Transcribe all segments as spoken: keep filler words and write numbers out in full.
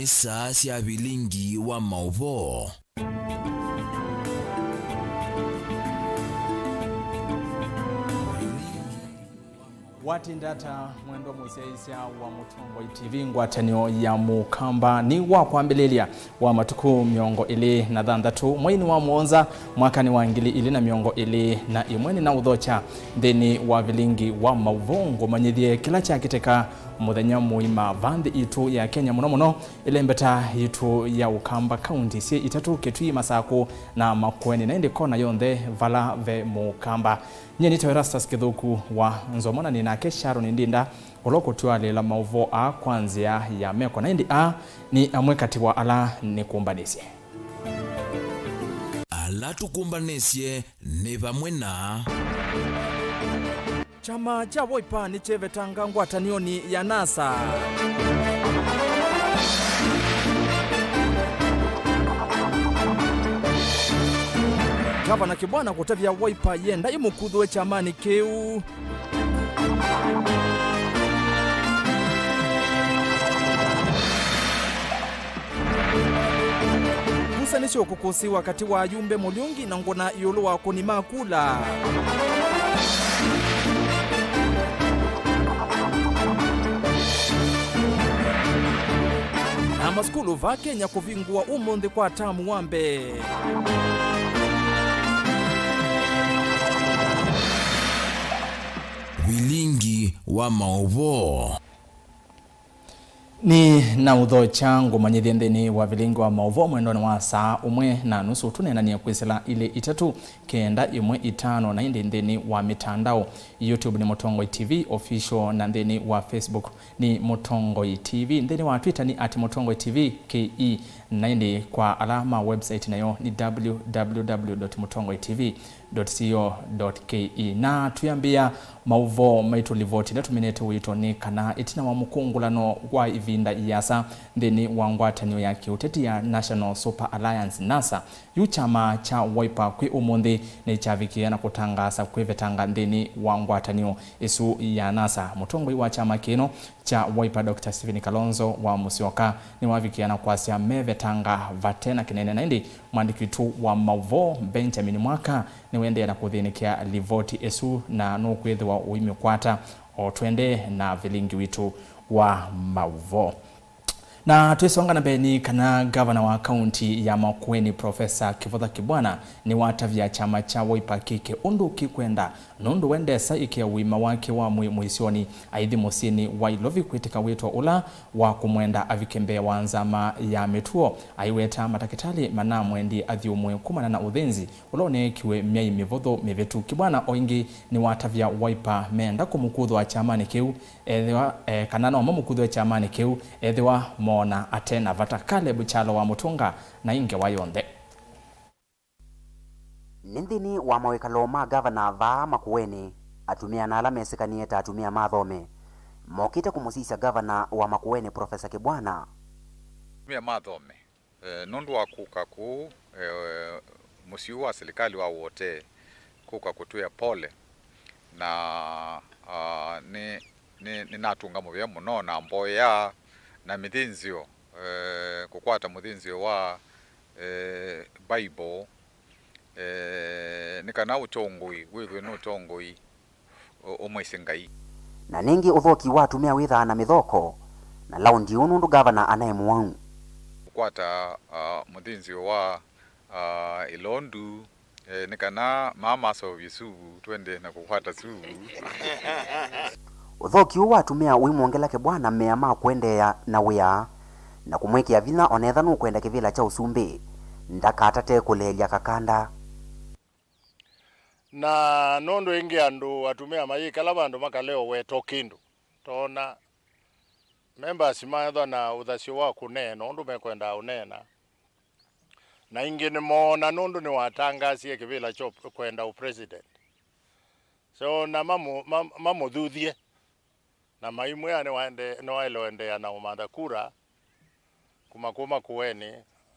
Nĩ saa sya vilingi wa maũvoo. Watinda ata, mwendwa mũsyaĩĩsya wa Mũtongoi T V? Ngwatanĩo ya Mũkamba nĩ wa kwambĩlĩlya wa matukũ mĩongo ĩlĩ na thanthatũ, mweinĩ wa mũonza, mwakanĩ wa ngili ilĩ na mĩongo ĩlĩ na ĩmwe. Nĩnaũthokya nthĩnĩ wa vilingi wa maũvoo ngũmanyĩthye kĩla kyakĩtĩka mũthenya mũima va nthĩ itũ ya Kenya, mũno mũno ĩlembeta yitũ ya Ũkamba, kaunti syĩ itatũ, Kitui, Masakũ na Makueni, na ĩndĩ kona yonthe vala ve Mũkamba. Nyie nĩtawa Erastus Kĩthũku wa Nzomo, na nĩ nake Sharon Ndinda, ũla ũkũtwalĩla maũvoo aa kwa nzĩa ya meko, na ĩndĩ aa nĩ amwe katĩ wa ala nĩkũmbanĩsye. Ala tũkũmbanĩsye nĩ vamwe na. Kyama kya Wiper nĩkyevetanga ngwatanĩonĩ ya NASA. Gavana Kibwana kũtavya Wiper yenda ĩmũkuthũe kyamanĩ kĩu. Ngusanĩsyo kũkũsĩwa katĩ wa ayumbe Mũlyũngi na Ngũna ĩũlũ wa akũni ma kula. Na masukulu va Kenya kũvingũa ũmũnthĩ kwa tamu wa mbee. Vilingi wa maũvoo. Nĩ na ũthokya ngũmanyĩthye nthĩnĩ wa vilingi wa maũvoo mwendonĩ wa saa ũmwe na nusu. Tũneenanie kwĩsĩla ilĩ itatũ kenda ĩmwe itano, na ĩndĩ nthĩnĩ wa mĩtandao, YouTube nĩ Mũtongoi T V Official, na nthĩnĩ wa Facebook nĩ Mũtongoi T V, nthĩnĩ wa Twitter nĩ at Mũtongoi T V K E, na ĩndĩ kwa ala ma website nayo nĩ www dot mũtongoi T V dot co dot K E. Na twĩambĩĩa maũvoo maitũ, livoti ĩla tũminĩte ũito nĩ kana ĩtina wa mũkũngũlano wa ĩvinda ĩasa nthĩnĩ wa ngwatanĩo ya kĩũteti ya National Super Alliance, NASA, yu kyama kya Wiper kwĩ ũmũnthĩ nĩkyavikĩĩa na kũtangaasa kwĩvetanga nthĩnĩ wa ngwatanĩo ĩsu ya NASA. Mũtongoi wa kyama kĩno kya Wiper, Doctor Stephen Kalonzo wa Musyoka, nĩwavikĩĩa na kwasya mevetanga vate na kĩnene, na ĩndĩ mwandĩki witũ wa maũvoo Benjamin Mwaka nĩwaendeea na kũthĩnĩkĩa livoti ĩsu na nũkwĩthĩwa ũimĩkwata. O tũendee na vilingi witũ wa maũvoo. Na twĩsonga na mbee, nĩ kana ngavana wa kaunti ya Makueni, Professor Kivutha Kibwana, nĩwatavya kyama kya Wiper kĩke ũndũ kĩkwenda, nũndũ we ndesa ĩkĩa ũima wake wa mwĩĩ mũisyonĩ, aithi mũsyĩnĩ wa Ilovi kwĩtĩka wĩto ũla wa kũmwenda avike mbee wa nzama ya mĩtuo. Aiweta matakĩtalĩ manamwendie athyũmũe kumana na ũthĩnzi ũla ũneekiwe myei mĩvũthũ mĩvĩtu. Kibwana o ĩngĩ nĩwatavya Wiper meenda kũmũkuthũa kyamanĩ kĩu, ethĩwa, eh, kana no mamũkuthũe kyamanĩ kĩu, ethĩwa moona ate na vata. Caleb Kyalo wa Mũtũnga na ĩ ngewa yonthe. Nĩ nthĩnĩ wa mawĩkalo ma ngavana vaa Makueni, atumĩa na ala mesĩkanĩe ta atumĩa ma athome mokĩte kũmũsisya ngavana wa Makueni, Professor Kibwana. Atumĩa ma athome, eh, nũndũ wa kũka kũu, eh, mũsyĩ ũũ wa silikalĩ wa Wote kũka kũtwĩa pole, na, ah, nĩ, nĩ, nĩnatũnga mũvea mũno na mboya na mĩthĩnzĩo, eh, kũkwata mũthĩnzĩo wa, eh, Bible, eh, nĩ kana ũtongoi wĩthwe nĩ ũtongoi ũ-, ũmwĩsĩ Ngai. Na nĩngĩ ũthoki wa atumĩa wĩthaa na mĩthoko na laundi ũũ nũndũ ngavana anaĩ mũwau. Kũkwata, ah, mũthĩnzĩo wa, ah, ĩlondu, eh, nĩ kana maa maseũvye suvu, twende na kũkwata suvu. Ũthoki ũũ wa atumĩa ũimwongela Kibwana mea ma kũendeea na wĩa na kũmwĩkĩa vinya o na ethwa nũkwenda kĩvĩla kya ũsumbĩ, ndakatate kũleelya kakanda. Na nũndũ ĩngĩ andũ atumĩa mayĩkala vandũ makalea ũweta o kĩndũ, toona members maethwa na ũthasyo wa kũneena ũndũ mekwendaa ũneena, na ĩngĩ nĩmoona nũndũ nĩwatangaasie kĩvĩla kya kwenda ũ president. So, na mamũ-, mam-, mamũthuthye, na maimwĩa nĩwaende-, nĩwaĩle ũendeea na ũmantha kura kuma, kuma Kueni,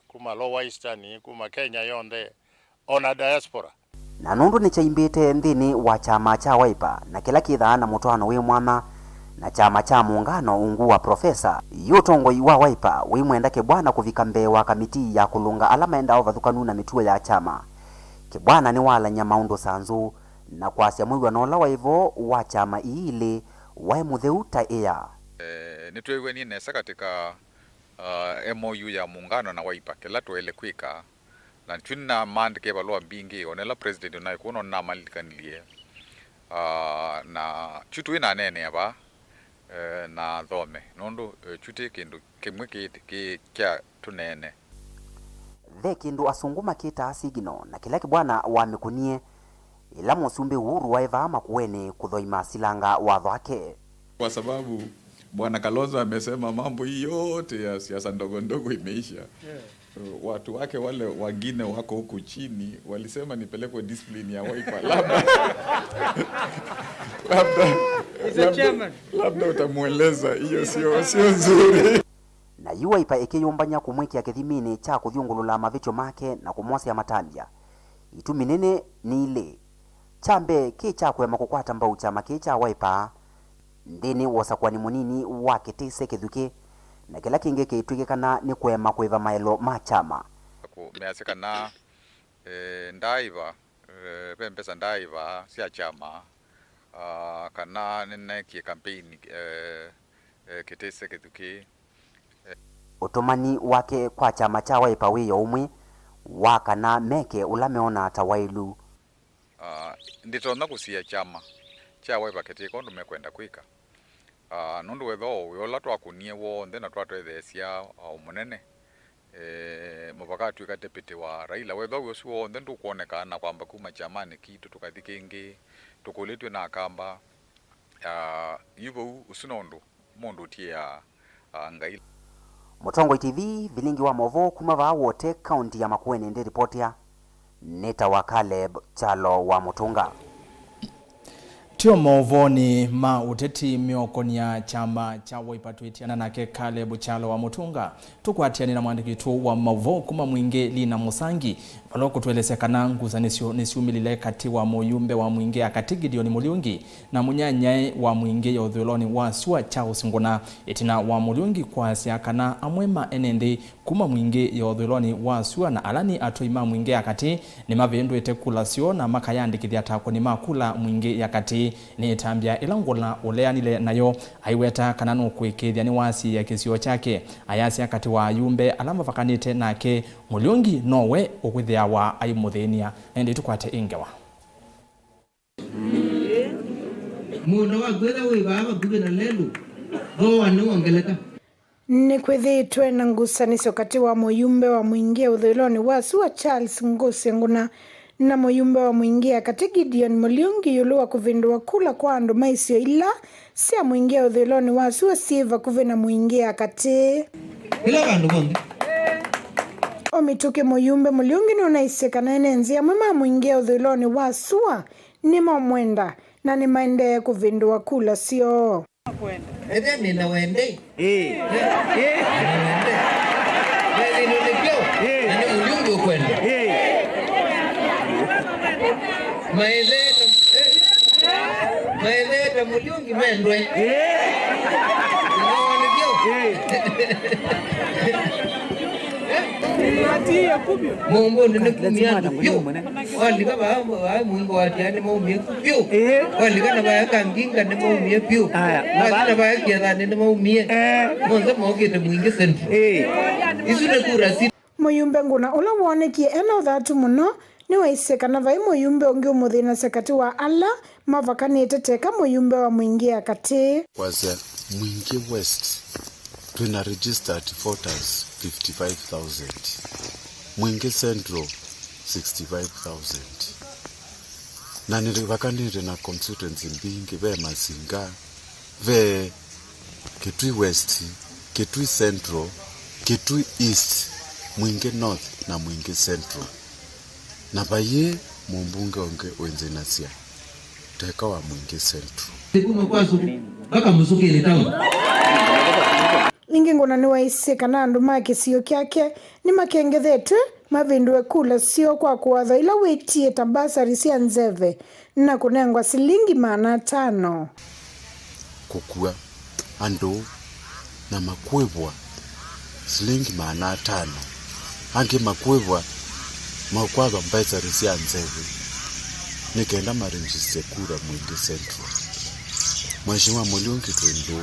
kuma Lower Eastern, kuma Kenya yonthe, o na diaspora. Na nũndũ nĩkyaimbĩte nthĩnĩ wa kyama kya Wiper, na kĩla kĩthaa na mũtwaano wĩ mwanya, Na kyama kya Muungano ungu wa Profesa, yu ũtongoi wa Wiper wĩmwenda Kibwana kũvika mbee wa kamitii ya kũlũnga ala maendaa ũvathũkanu na mĩtuo ya kyama. Kibwana nĩwaalany'a maũndũ sanzũ na kwasya mwĩw'ano ũla waĩ vo wa kyama ii ilĩ waĩ mũtheu ta ĩa. Eh, nĩtweew'anie nesa katĩ ka, ah, M O U ya Muungano na Wiper, kĩla twaĩle kwĩka. Na kyu nĩnamaandĩkĩe valũa mbingĩ, o na ĩla president ũnaĩ kũu no nĩnamalilikanilye. Ah, na kyu tũinaneenea vaa, eh, na athome, nũndũ, eh, kyu ti kĩndũ kĩmwe kĩ, kĩ kya tũneene. Ve kĩndũ asũngũ makĩtaa signal, na kĩla Kibwana wamĩkũnie ĩla Mũsumbĩ Uhuru waĩ vaa Makueni kũthoima silanga watho wake. Kwa sababu Bwana Kalonzo amesema mambo hii yote ya siasa ndogo ndogo imeisha. Yeah. Watu wake wale wengine wako huku chini walisema nipelekwe discipline ya Wiper. Labda, labda, He's a labda, chairman. Labda utamueleza, hiyo sio, sio nzuri. Na yu Wiper ĩkĩyũmbany'a kũmwĩkĩa kĩthiminĩ kya kũthyũngũlũla mavĩtyo make na kũmwosea matambya. Itumi nene nĩ ilĩ. Kya mbee, kĩ kya kũema kũkwata mbau kyama kĩĩ kya Wiper nthĩnĩ wa ũsakũani mũnini wa Kitise Kithuki, na kĩla kĩngĩ kĩitw'ĩkĩkana nĩ kũema kũĩva maelo ma kyama. Kũ-, measya kana, eh, ndaaĩva, eh, ve mbesa ndaaĩva sya kyama, ah, kana nĩneekie campaign, eh, eh, Kitise Kithuki. Ũtũmani wake kwa kyama kya Wiper wĩ o ũmwe wa kana meke ũla meonaa ta waĩlu. Ah, nditonya kũsiĩĩa kyama kya Wiper kĩtĩka ũndũ mekwenda kwĩka. Ah, nũndũ wethĩwa o wĩa ũla twakũnie w'onthe na twatwetheesya, ah, o mũnene, eh, mũvaka atw'ĩka deputy wa Raila. Wethĩwa wĩa ũsu w'onthe ndũkwoneka na kwamba kuma kyamanĩ kitũ tũkathi kĩngĩ, tũkũlĩtw'e na Akamba. Ah, yu vau ũsu no ũndũ mũndũ ũtiĩaa, ah, Ngai. Mũtongoi T V, vilingi wa maũvoo kuma vaa Wote, kaunti ya Makueni, ndĩripotea nĩ ta wa Caleb Kyalo wa Mũtũnga. Tio maũvoonĩ ma ũteti meokonia kyama kya Wiper twĩtiana nake Caleb Kyalo wa Mũtũnga. Tũkwatĩanĩ na mwandĩki witũ wa maũvoo kuma Mwingĩ, Lina Mũsangi, vala ũkũtũelesya kana ngusanĩsyo nĩsyumĩlile katĩ wa mũyumbe wa Mwingĩ ya Katĩ Gideon Mũliungi na mũnyanyae wa Mwingĩ ya ũthũĩlonĩ wa sua Charles Nguna, ĩtina wa Mũliungi kwasya kana amwe ma ene nthĩ kuma Mwingĩ ya ũthũĩlonĩ wa sua na ala nĩ atũi ma Mwingĩ ya Katĩ nĩmavĩndũĩte kula syoo na makayandĩkĩthya ta akũni ma kula Mwingĩ ya Katĩ. Nĩ ĩtambya ĩla Nguna ũleanile nayo aiweta kana nũkũĩkĩĩthya nĩwasiĩĩa kĩsio kyake. Ayasya katĩ wa ayumbe ala mavakanĩte nake, Mũliungi nowe ũkwĩthĩawa aimũthĩny'a. Na ĩndĩ tũkwate ĩ ngewa. Mũũnda waku ĩla wĩ vaa vakuvĩ na lelũ, thooa nĩwongeleka. Nĩkwĩthĩĩtwe na ngusanĩsyo katĩ wa mũyumbe wa Mwingĩ ũthũĩlonĩ wa sua Charles Ngũsĩ Ngũna na mũyumbe wa Mwingĩ ya Katĩ Gideon Mũliungi ĩũlũ wa kũvĩndũa kula kwa andũ ma isio ila sya Mwingĩ ũthũĩlonĩ wa sua syĩ vakuvĩ na Mwingĩ ya Katĩ. Ĩla vandũ vonthe. O mĩtũkĩ mũyumbe Mũliungi nũnaisye kana ene nzĩ amwe ma Mwingĩ ũthũĩlonĩ wa sua nĩmamwenda na nĩmaendee kũvĩndũa kula syoo. Ethĩa nĩ na wendei. Ĩĩ. Ĩĩ. Nĩ na wendei. Wethĩnĩ nĩ kyo. Ĩĩ. Na nĩ Mũliungi ũkwenda. Ĩĩ. Maetheta. Maetheta Mũliungi mendwe. Ĩĩ. Nĩ kyo. Ĩĩ. Mũmbũnĩ nĩ kumia andũ vyũ. Walika vaa, vaa Mwingĩ wa Tiaa nĩ maumie vyũ. Ĩĩ. Walika na vaya Kanginga nĩ maumie vyũ. Aya, na walika vaa, na vaya Kĩathanĩ nĩ maumie. Eh. Monthe mokĩte Mwingĩ Central. Ĩĩ. Isu nĩ kura si. Mũyumbe Ngũna ũla woonekie ena ũthatu mũno nĩwaisye kana vai mũyumbe ũngĩ ũmũthĩnasya katĩ wa ala mavakanĩte teka mũyumbe wa Mwingĩ ya Katĩ. Kwasya Mwingĩ West, twĩ na registered voters fifty-five thousand, Mwingĩ Central sixty-five thousand. Na nĩvakanĩte na constituency mbingĩ, ve Masinga, ve Kitui West, Kitui Central, Kitui East, Mwingĩ North na Mwingĩ Central. Na vaiĩ mũmbunge ũngĩ wĩnzĩnasya teka wa Mwingĩ Central. Kuma kwa Suku mpaka Mũsukĩnĩ town. Ĩngĩ Ngũna nĩwaisye kana andũ ma kĩsio kyake nĩmakengethetwe mavĩndũe kula syoo kwa kũatha ila wĩtie ta mbasari sya nzeve na kũnengwa silingi maana atano. kũkua andũ na makũĩvwa silingi maana atano, angĩ makũĩvwa makwathwa mbesa sya nzeve nĩ kenda marĩnjĩsye kura Mwingĩ Central. Mheshimiwa Mũliũngi, twĩ ndũũ,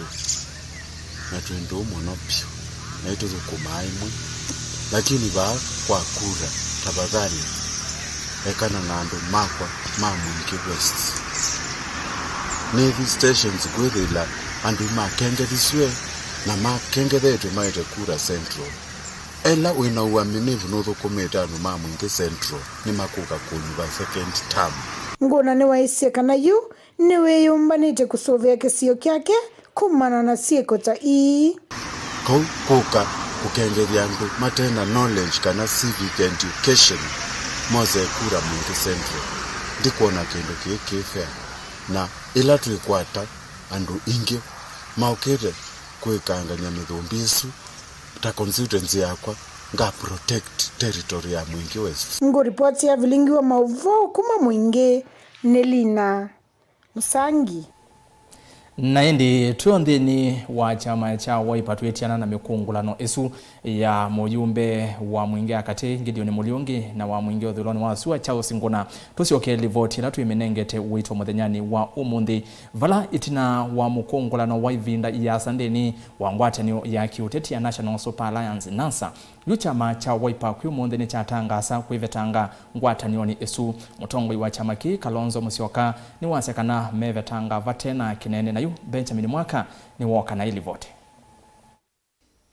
na twĩ ndũũ mũno vyũ, na nĩtũthũkũmaa ĩmwe, lakini vaa kwa kura, tafadhali, ekana na andũ makwa ma Mwingĩ West. Nĩthi stations kwĩthĩla andũ makengethĩsw'e na makengethetw'e maete kura Central. Ela wĩ na ũaminifu nũthũkũmĩte andũ ma Mwingĩ Central nĩmakũka kũnyuva second term. Ngũna nĩwaisye kana yu nĩwĩyũmbanĩtye kũsũvĩa kĩsio kyake kumana na syĩko ta ii. Kau kũka kũkengethya andũ mate na knowledge kana civic education mose kura Mwingĩ Central, ndikwona kĩndũ kĩĩ kĩ fair. Na ĩla twĩkwata andũ ingĩ maũkĩte kwĩkangany'a mĩthũmbĩ ĩsu, ta constituency yakwa, nga protect territory ya Mwingĩ West. Ngũ report ya vilingi wa maũvoo kuma Mwingĩ nĩ Lina Mũsangi. Na ĩndĩ twĩ o nthĩnĩ wa kyama kya Wiper twĩtiana na mĩkũngũlano ĩsu ya mũyumbe wa Mwingĩ ya katĩ Gideon Mũliũngi na wa Mwingĩ ũthũĩlonĩ wa sua Charles Ngũna. Tũsyokee livoti ĩla twĩmĩnengete ũito mũthenyanĩ wa ũmũnthĩ, vala ĩtina wa mũkũngũlano wa ĩvinda ĩasa nthĩnĩ wa ngwatanĩo ya kĩũteti ya National Super Alliance, NASA, yu kyama kya Wiper kwĩ ũmũnthĩ nĩkyatangaasa kwĩvetanga ngwatanĩonĩ ĩsu. Mũtongoi wa kyama kĩĩ, Kalonzo Musyoka, nĩwasya kana mevetanga vate na kĩneene, na yu Benjamin Mwaka nĩwooka na ĩlivoti.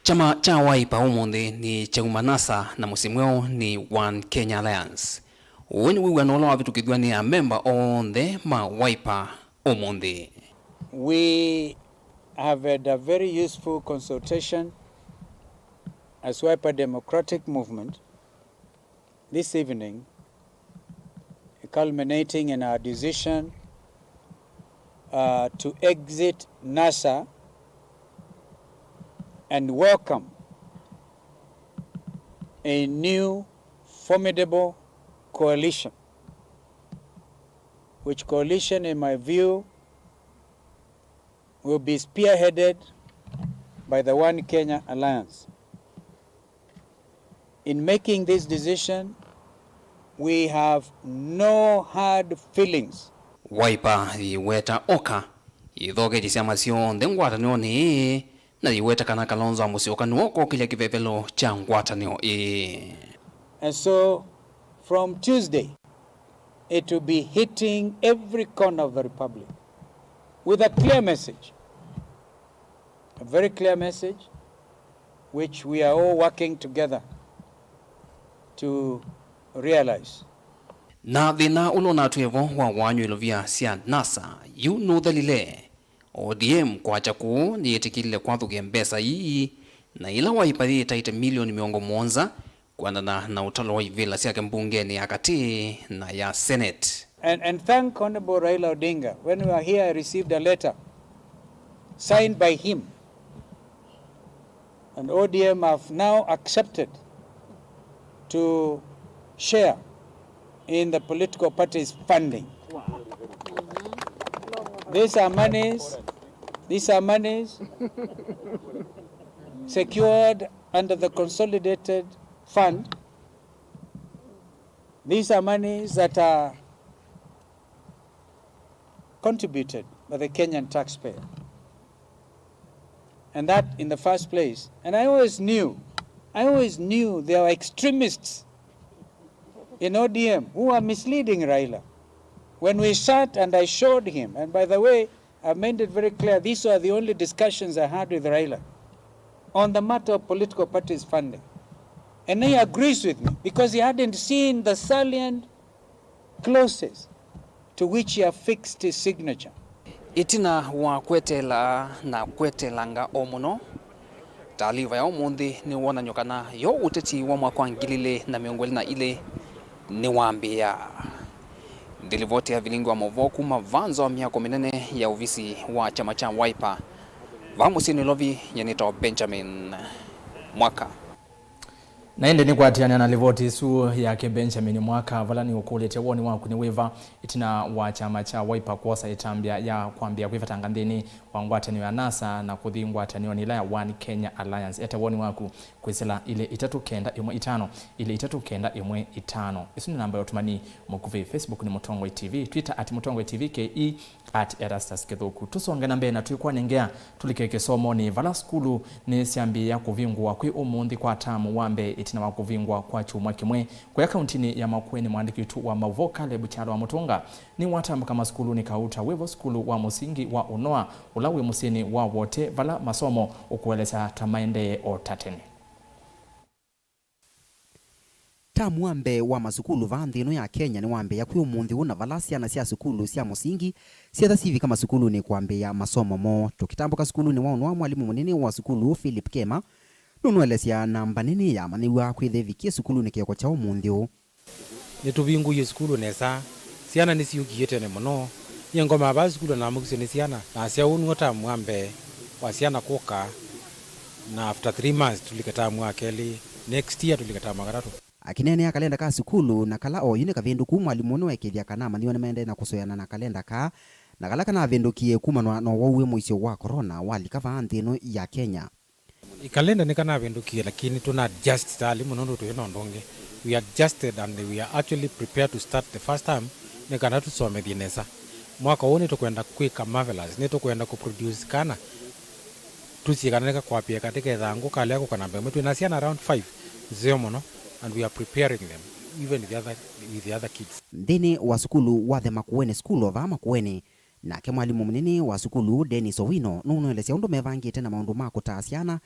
Kyama kya Wiper ũmũnthĩ nĩ kyauma NASA na mũsyĩ mweũ nĩ One Kenya Alliance. Ũũ nĩ wĩw'ano ũla wavĩtũkĩthw'a nĩ amemba onthe ma Wiper ũmũnthĩ. We have had a very useful consultation as Wiper Democratic Movement this evening, culminating in our decision, uh, to exit NASA and welcome a new formidable coalition, which coalition, in my view, will be spearheaded by the One Kenya Alliance. In making this decision, we have no hard feelings. Wiper yĩweta oka yĩthoketye syama syonthe ngwatanĩonĩ ĩĩ, na yĩweta kana Kalonzo Musyoka nĩwe ũkokĩlya kĩvevelo kya ngwatanĩo ĩĩ. And so, from Tuesday, it will be hitting every corner of the Republic with a clear message, a very clear message, which we are all working together to realize. Na thĩna ũla ũnatwĩe vo wa waany'a ilovia sya NASA yu nũthelile. O D M kwakya kũũ nĩyĩtĩkĩlile kwathũkĩa mbesa ii, na ĩla Wiper yĩtaĩte milioni mĩongo mũonza kwendana na ũtalo wa ivĩla syake mbungenĩ ya katĩ na ya Senate. And, and thank Honorable Raila Odinga. When we were here, I received a letter signed by him. And O D M have now accepted to share in the political party's funding. These are monies, these are monies secured under the consolidated fund. These are monies that are contributed by the Kenyan taxpayer. And that in the first place, and I always knew, I always knew there were extremists in O D M who are misleading Raila. When we sat and I showed him, and by the way, I've made it very clear, these are the only discussions I had with Raila on the matter of political parties funding. And he agrees with me because he hadn't seen the salient clauses to which he affixed his signature. Ĩtina wa kweteela na kweteelanga o mũno, taaliva ya ũmũnthĩ nĩ wonany'o kana yo ũteti wa mwaka wa ngili ilĩ na mĩongo ĩlĩ na ilĩ nĩwambĩĩa. Nthĩ livoti ya vilingi wa maũvoo kuma va nza wa myako mĩnene ya ovisi wa kyama kya Wiper va mũsyĩ Nairobi, nyie nĩtawa Benjamin Mwaka. Na ĩndĩ nĩkwatĩanĩa na livoti ĩsu yake Benjamin Mwaka, vala nĩũkũlĩtye woni waku nĩ wĩva ĩtina wa kyama kya Wiper kwosa ĩtambya ya kwambĩĩa kwĩvetanga nthĩnĩ wa ngwatanĩo ya NASA na kũthi ngwatanĩonĩ ĩla ya One Kenya Alliance. Ete woni waku kwĩsĩla ilĩ itatũ kenda ĩmwe itano, ilĩ itatũ kenda ĩmwe itano. Ĩsu nĩ namba ya ũtũmani mũkuvĩ. Facebook nĩ Mũtongoi T V, Twitter at Mũtongoi T V K E, at Erastus Kĩthũku. Tũsonge na mbee na twĩkwanengea, tũlike kĩsomonĩ, vala sukulu nĩsyambĩĩa kũvingũwa kwĩ ũmũnthĩ kwa tamu wa mbee ĩtina wa kũvingũwa kwa kyumwa kĩmwe. Kũya kauntinĩ ya Makueni, mwandĩki witũ wa maũvoo Caleb Kyalo wa Mũtũnga nĩwatambũka masukulunĩ kauta wĩvo sukulu wa mũsingi wa Ũnoa, ũla wĩ mũsyĩnĩ wa Wote, vala masomo ũkũelesya ta maendee o ta tene. Tamu wa mbee wa masukulu vaa nthĩ ĩno ya Kenya nĩwambĩĩa kwĩ ũmũnthĩ ũũ, na vala syana sya sukulu sya mũsingi syetha sivika masukulunĩ kwambĩĩa masomo moo. Tũkĩtambũka sukulunĩ wa Ũnoa, mwalimũ mũnene wa sukulu ũũ, Philip Kema, nũnũelesya namba nene ya amanyĩw'a kwĩthĩa ĩvikie sukulunĩ kĩoko kya ũmũnthĩ ũũ. Nĩtũvingũie sukulu nesa. Syana nĩsyũkie tene mũno. Nyie ngomaa vaa sukulu na namũkisye nĩ syana. Nasya ũu nĩw'o tamu wa mbee wa syana kũka, na after three months tũlike tamu wa kelĩ. Next year tũlike tamu wa katatũ. Akĩneenea kalenda ka sukulu na kala oyu nĩ kavĩndũku, mwalimũ nĩweekĩĩthya kana amanyĩw'a nĩmaendee na kũsũĩana na kalenda kaa, na kala kanavĩndũkie kumanwa na ũwau wĩ mũisyo wa corona walika vaa nthĩ ĩno ya Kenya. Kalenda nĩkanavĩndũkie, lakini tũna adjust ta alimũ nũndũ twĩ na ũndũ ũngĩ. We adjusted and we are actually prepared to start the first term nĩ kana tũsomethye nesa. Mwaka ũũ nĩtũkwenda kwĩka marvelous, nĩtũkwenda kũproduce kana tũsie kana nĩkakwapĩa katĩ kethangũ kalea kũka namba ĩmwe. Twĩ na syana around five nzeo mũno, and we are preparing them even with the other, with the other kids. Nthĩnĩ wa sukulu wa The Makueni School o vaa Makueni, nake mwalimũ mũnene wa sukulu ũũ, Dennis Owino, nũnũelesya ũndũ mevangĩte na maũndũ ma kũtaa syana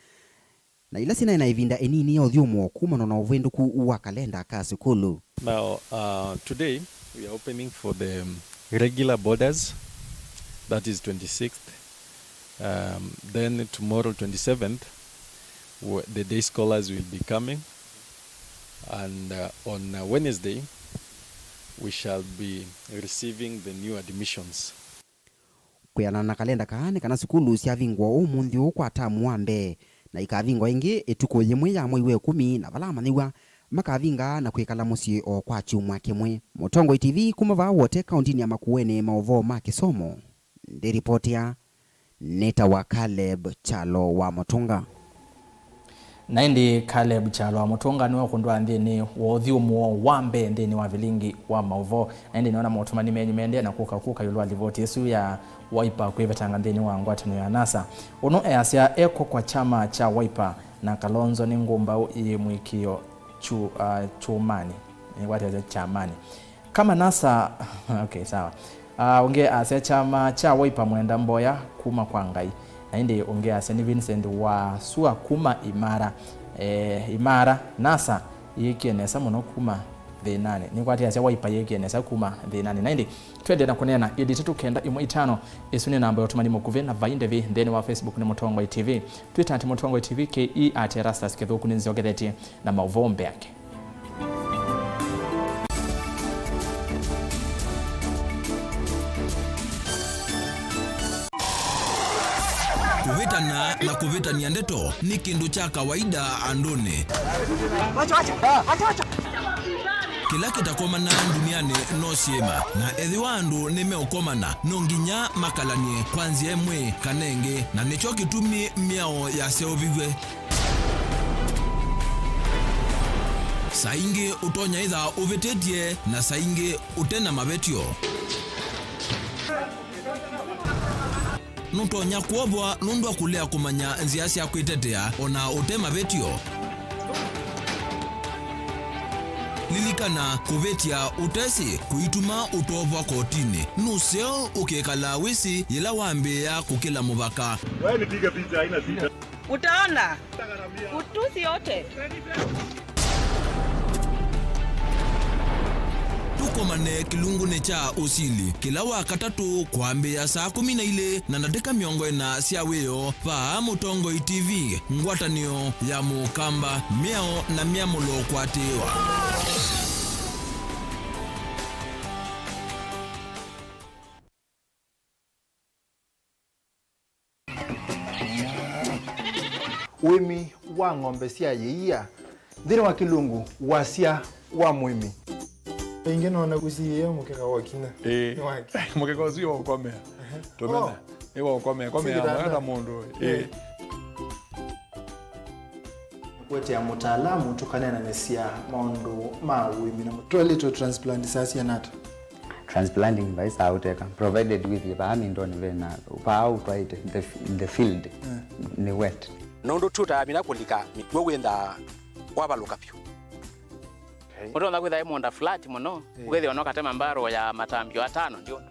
na ila syĩnaĩ na ĩvinda ĩnini ya ũthyũmũo kumana na ũvĩndũku wa kalenda ka sukulu. Now, uh, today we are opening for the, um, regular boarders, that is twenty-sixth. Um, then tomorrow, twenty-seventh, w-, the day scholars will be coming, and, uh, on, uh, Wednesday, we shall be receiving the new admissions. Kwĩanana na kalenda kaa, nĩ kana sukulu syavingũa ũmũnthĩ ũũ kwa tamu wa mbee, na ikavingũa ĩngĩ ĩtukũ yĩmwe ya mwei wa ĩkũmi, na vala amanyĩw'a makavinga na kwĩkala mũsyĩ o kwa kyumwa kĩmwe. Mũtongoi T V kuma vaa Wote, kauntinĩ ya Makueni, maũvoo ma kĩsomo. Ndĩripotia, nĩtawa Caleb Kyalo wa Mũtũnga. Na ĩndĩ Caleb Kyalo wa Mũtũnga nĩwe ũkũndwaa nthĩnĩ wa ũthyũmũo wa mbee nthĩnĩ wa vilingi wa maũvoo. Na ĩndĩ nĩona maũtũmani menyu mendee na kũka kũka ĩũlũ wa livoti ĩsu ya Wiper kwĩvetanga nthĩnĩ wa ngwatanĩo ya NASA. Ũno easya eko kwa kyama kya Wiper na Kalonzo nĩ ngũmbaũ yĩ mũĩkĩĩo kyu-, ah, kyũmanĩ. Nĩkwatĩasya kyamanĩ. Kama NASA, okay, sawa. Ah, ũngĩ asya kyama kya Wiper mwenda mboya kuma kwa Ngai. Na ĩndĩ ũngĩ asya nĩ Vincent wa Sua kuma Imara. Eh, Imara, NASA yĩkie nesa mũno kuma thĩnanĩ. Nĩkwatĩasya Wiper yĩkie nesa kuma thĩnanĩ. Na ĩndĩ twendee na kũneena, ilĩ itatũ kenda ĩmwe itano, ĩsu nĩ namba ya ũtũmani mũkuvĩ, na vai ndĩvi nthĩnĩ wa Facebook nĩ Mũtongoi T V. Twitter at Mũtongoi T V K E, at Erastus Kĩthũku nĩnzyokethetye na maũvoo mbeange. Kũvĩtana na kũvĩtany'a ndeto nĩ kĩndũ kya kawaida andũnĩ. Kĩla kĩtakomana ndunianĩ no syĩma, na ethĩwa andũ nĩmeũkomana, no nginya makalany'e kwa nzĩa ĩmwe kana ĩngĩ, na nĩkyo kĩtumi mĩao yaseũviw'e. Saa ingĩ ũtonya ĩtha ũvĩtĩtye, na saa ingĩ ũte na mavetyo. Nũtonya kwovwa nũndũ wa kũlea kũmanya nzĩa sya kwĩtetea o na ũte mavetyo. Lilikana, kũvĩtya ũtesĩ kũituma ũtoovwa kotinĩ. Nũseo ũkekala wĩsĩ yĩla wambĩĩa kũkĩla mũvaka. Wewe nipige picha, haina shida. Utaona. Utusi yote. Tũkomane kĩlungunĩ kya ũsili kĩla wa katatũ kwambĩĩa saa kũmi na ilĩ na ndatĩka mĩongo ĩna sya wĩoo, vaa Mũtongoi T V, ngwatanĩo ya Mũkamba, mĩao na mĩamũlo kũatĩĩwa. Ũĩmi wa ng'ombe sya ĩia Nthĩnĩ wa Kĩlungu, wasya wa mũĩmi. Ĩngĩ nona kũsiĩĩa mũkeka wa kinya. Ĩĩ. Nĩ waki. Mũkeka ũsu wa ũkomea. Tũmena. Oh. Nĩ wa ũkomea. Komea. Ĩĩ. Kũetea mũtaalamu tũkaneenanĩsya maũndũ ma ũĩmi na mũ- Toilet transplant sasya nata? Transplanting vai saa ũteka, provided wĩthie vaa mindoni vena, vaa ũtwaĩte, the, the field, eh, nĩ wet. Nũndũ tũtaamina kũlika mĩkw'ũ wĩnthaa wavalũka vyũ. Okay. Ũtonya kwĩtha ĩ mũũnda flat mũno, eh, ũkethĩwa no katema mbarũ ya matambio atano ndio. Aha.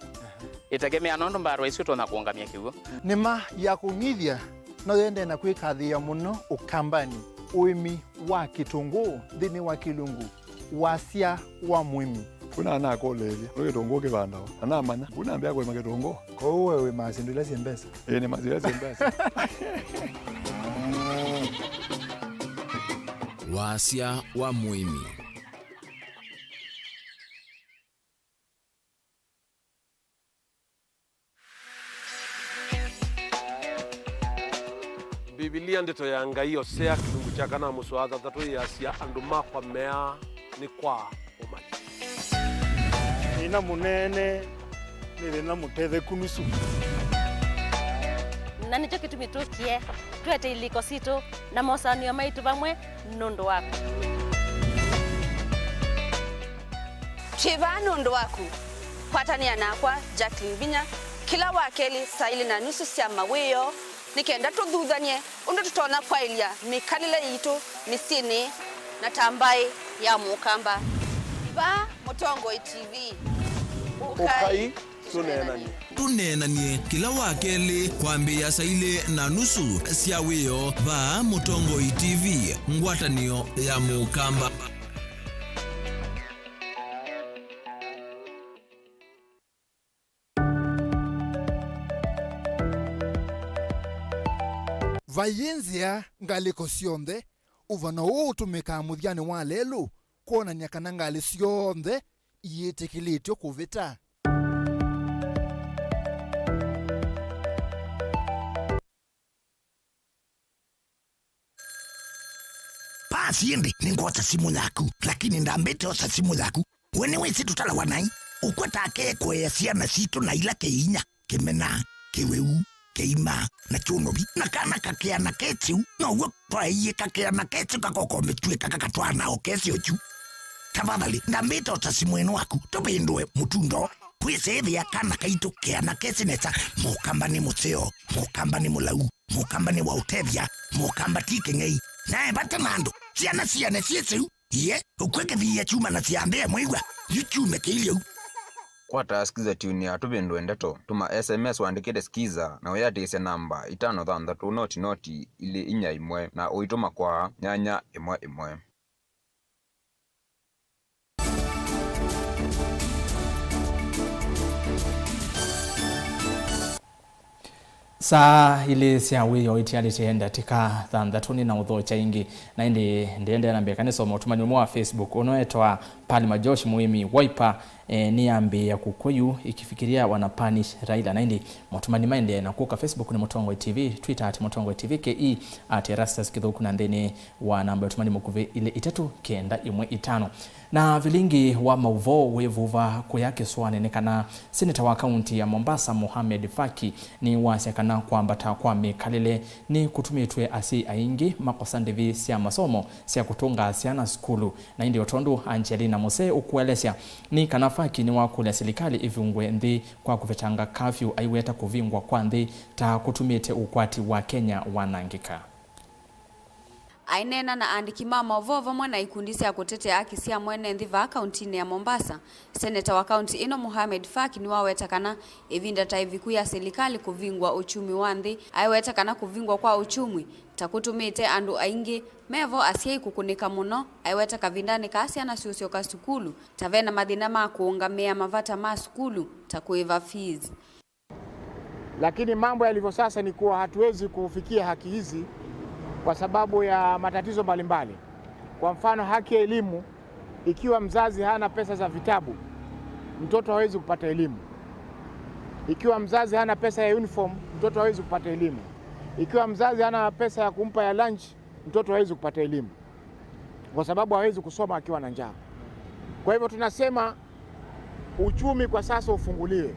Ĩtegemea nũndũ mbarũ isu ũtonya kũũngamya kĩw'ũ. Nĩma ya kũng'ithya no yendee na kwĩkathĩĩa mũno Ũkambanĩ, ũĩmi wa kĩtũngũũ nthĩnĩ wa Kĩlungu, wasya wa mũĩmi. Kuna anakũlĩĩlye, nĩ kĩtũngũũ kĩvandawa? Na namanya, kuna ambĩa kũĩma kĩtũngũũ. Kwoou we wĩmaa syĩndũ ila syĩ mbesa? Ĩĩ, nĩmaa syĩndũ ila syĩ mbesa. Wasya wa mũĩmi. Mbivilia, Ndeto ya Ngai, Osea, kĩlungu kya kana, mũsoa wa thanthatũ, yĩasya, "Andũ makwa meaa nĩ kwa ũmanya." Thĩna mũnene nĩ thĩna mũtetheku nusu. Na nĩkyo kĩtumi tũkie twete ilĩko sitũ na mosanĩo maitũ vamwe nũndũ waku. Twĩ vaa nũndũ waku. Kwatanĩa nakwa, Jacqueline Vinya, kĩla wakelĩ saa ilĩ na nusu sya mawĩoo, nĩ kenda tũthuthany'e ũndũ tũtonya kwaĩlya mĩkalĩle yitũ mĩsyĩnĩ na ta mbaĩ ya Mũkamba. Vaa Mũtongoi T V. Ũkai, ũkai, tũneenany'e. Tũneenany'e kĩla wakelĩ kwambĩĩa saa ilĩ na nusu sya wĩoo vaa Mũtongoi T V, ngwatanĩo ya Mũkamba. Vaiĩ nzĩa ngalĩko syonthe. Ũvano ũũ ũtũmĩkaa mũthyanĩ wa lelũ kwonany'a kana ngalĩ syonthe iyĩtĩkĩlĩtw'e kũvĩta. Pasi ĩndĩ nĩngwosa simũ yaku, lakini ndambĩte osa simũ yaku. We nĩwĩsĩ tũtalawa naĩ? Ũkwata ake kũea syana sitũ na ila kĩinya, kĩmena, kĩwĩu, kĩima, na kyũnovi. Na kana kakĩana kesĩu, now'o twaeie kakĩana kesĩ kakokomĩtw'e kakakatwaa nao kesĩ ũkyu. Tafadhali, ndambĩte osa simũ ĩno waku, tũvĩndũe mũtundo. Twĩsĩĩthĩa kana kaitũ keana kesĩ nesa. Mũkamba nĩ mũseo, Mũkamba nĩ mũlau, Mũkamba nĩ wa ũtethya, Mũkamba ti kĩng'ei. Nae vata na andũ, syana siane syĩsĩu. Iye, ũkw'e kĩthiia kyumana syambĩa mwĩw'a, yu kyume kĩilyĩ ũu. Kwata Skiza Tune ya Tũvĩndũe Ndeto, tũma S M S ũandĩkĩte Skiza na ũyĩatĩĩsya namba itano thanthatũ noti noti ilĩ inya ĩmwe na ũitũma kwa nyanya ĩmwe ĩmwe. Saa ilĩ sya wĩoo itialĩte ndatĩka thanthatũ nĩ na ũthokya ĩngĩ, na ĩndĩ ndĩendee na mbee kanĩsoma ũtũmani ũmwe wa Facebook ũnoetwa Palma Josh, mũĩmi Wiper, eh, nĩyambĩĩa kũkw'a yu ikifikiria wana punish Raila. Na ĩndĩ matũmani maendee na kũka. Facebook nĩ Mũtongoi T V, Twitter at Mũtongoi T V, K E at Erastus Kĩthũku, na nthĩnĩ wa namba ya ũtũmani mũkuvĩ ilĩ itatũ kenda ĩmwe itano. Na vilingi wa maũvoo wĩvuva kũya kĩsũanĩ nĩ kana seneta wa kaunti ya Mombasa, Mohamed Faki, nĩwasya kana kwambata kwa mĩkalĩle nĩ kũtumĩtw'e asyai aingĩ makosa ndĩvi sya masomo sya kũtũnga syana sukulu. Na ĩndĩ o tondũ Angelina Musee ũkũelesya, nĩ kana Faki nĩwakũlya silikalĩ ĩvingwe nthĩ kwa kũvetanga kafyu aiweta kũvingwa kwa nthĩ ta kũtumĩte ũkwati wa Kenya wanangĩka. Aineena na aandĩki ma maũvoo vamwe na ikundi sya kũtetea haki sya mwene nthĩ vaa kauntinĩ ya Mombasa, seneta wa kaunti ĩno Mohamed Faki nĩwaweta kana ĩvinda ta ĩviku ya silikalĩ kũvingwa uchumi wa nthĩ. Aiweta kana kũvingwa kwa uchumi ta kũtumĩte andũ aingĩ mevo asyai kũkũnĩka mũno. Aiweta kavindanĩ kaa syana siũsyoka sukulu ta vena mathĩna ma kũũngamĩa mavata ma sukulu ta kũĩva fees. Lakini mambo yalivyo sasa ni kuwa hatuwezi kufikia haki hizi kwa sababu ya matatizo mbalimbali. Kwa mfano, haki ya elimu, ikiwa mzazi hana pesa za vitabu, mtoto hawezi kupata elimu. Ikiwa mzazi hana pesa ya uniform, mtoto hawezi kupata elimu. Ikiwa mzazi hana pesa ya kumpa ya lunch, mtoto hawezi kupata elimu. Kwa sababu hawezi kusoma akiwa na njaa. Kwa hivyo tunasema uchumi kwa sasa ufunguliwe.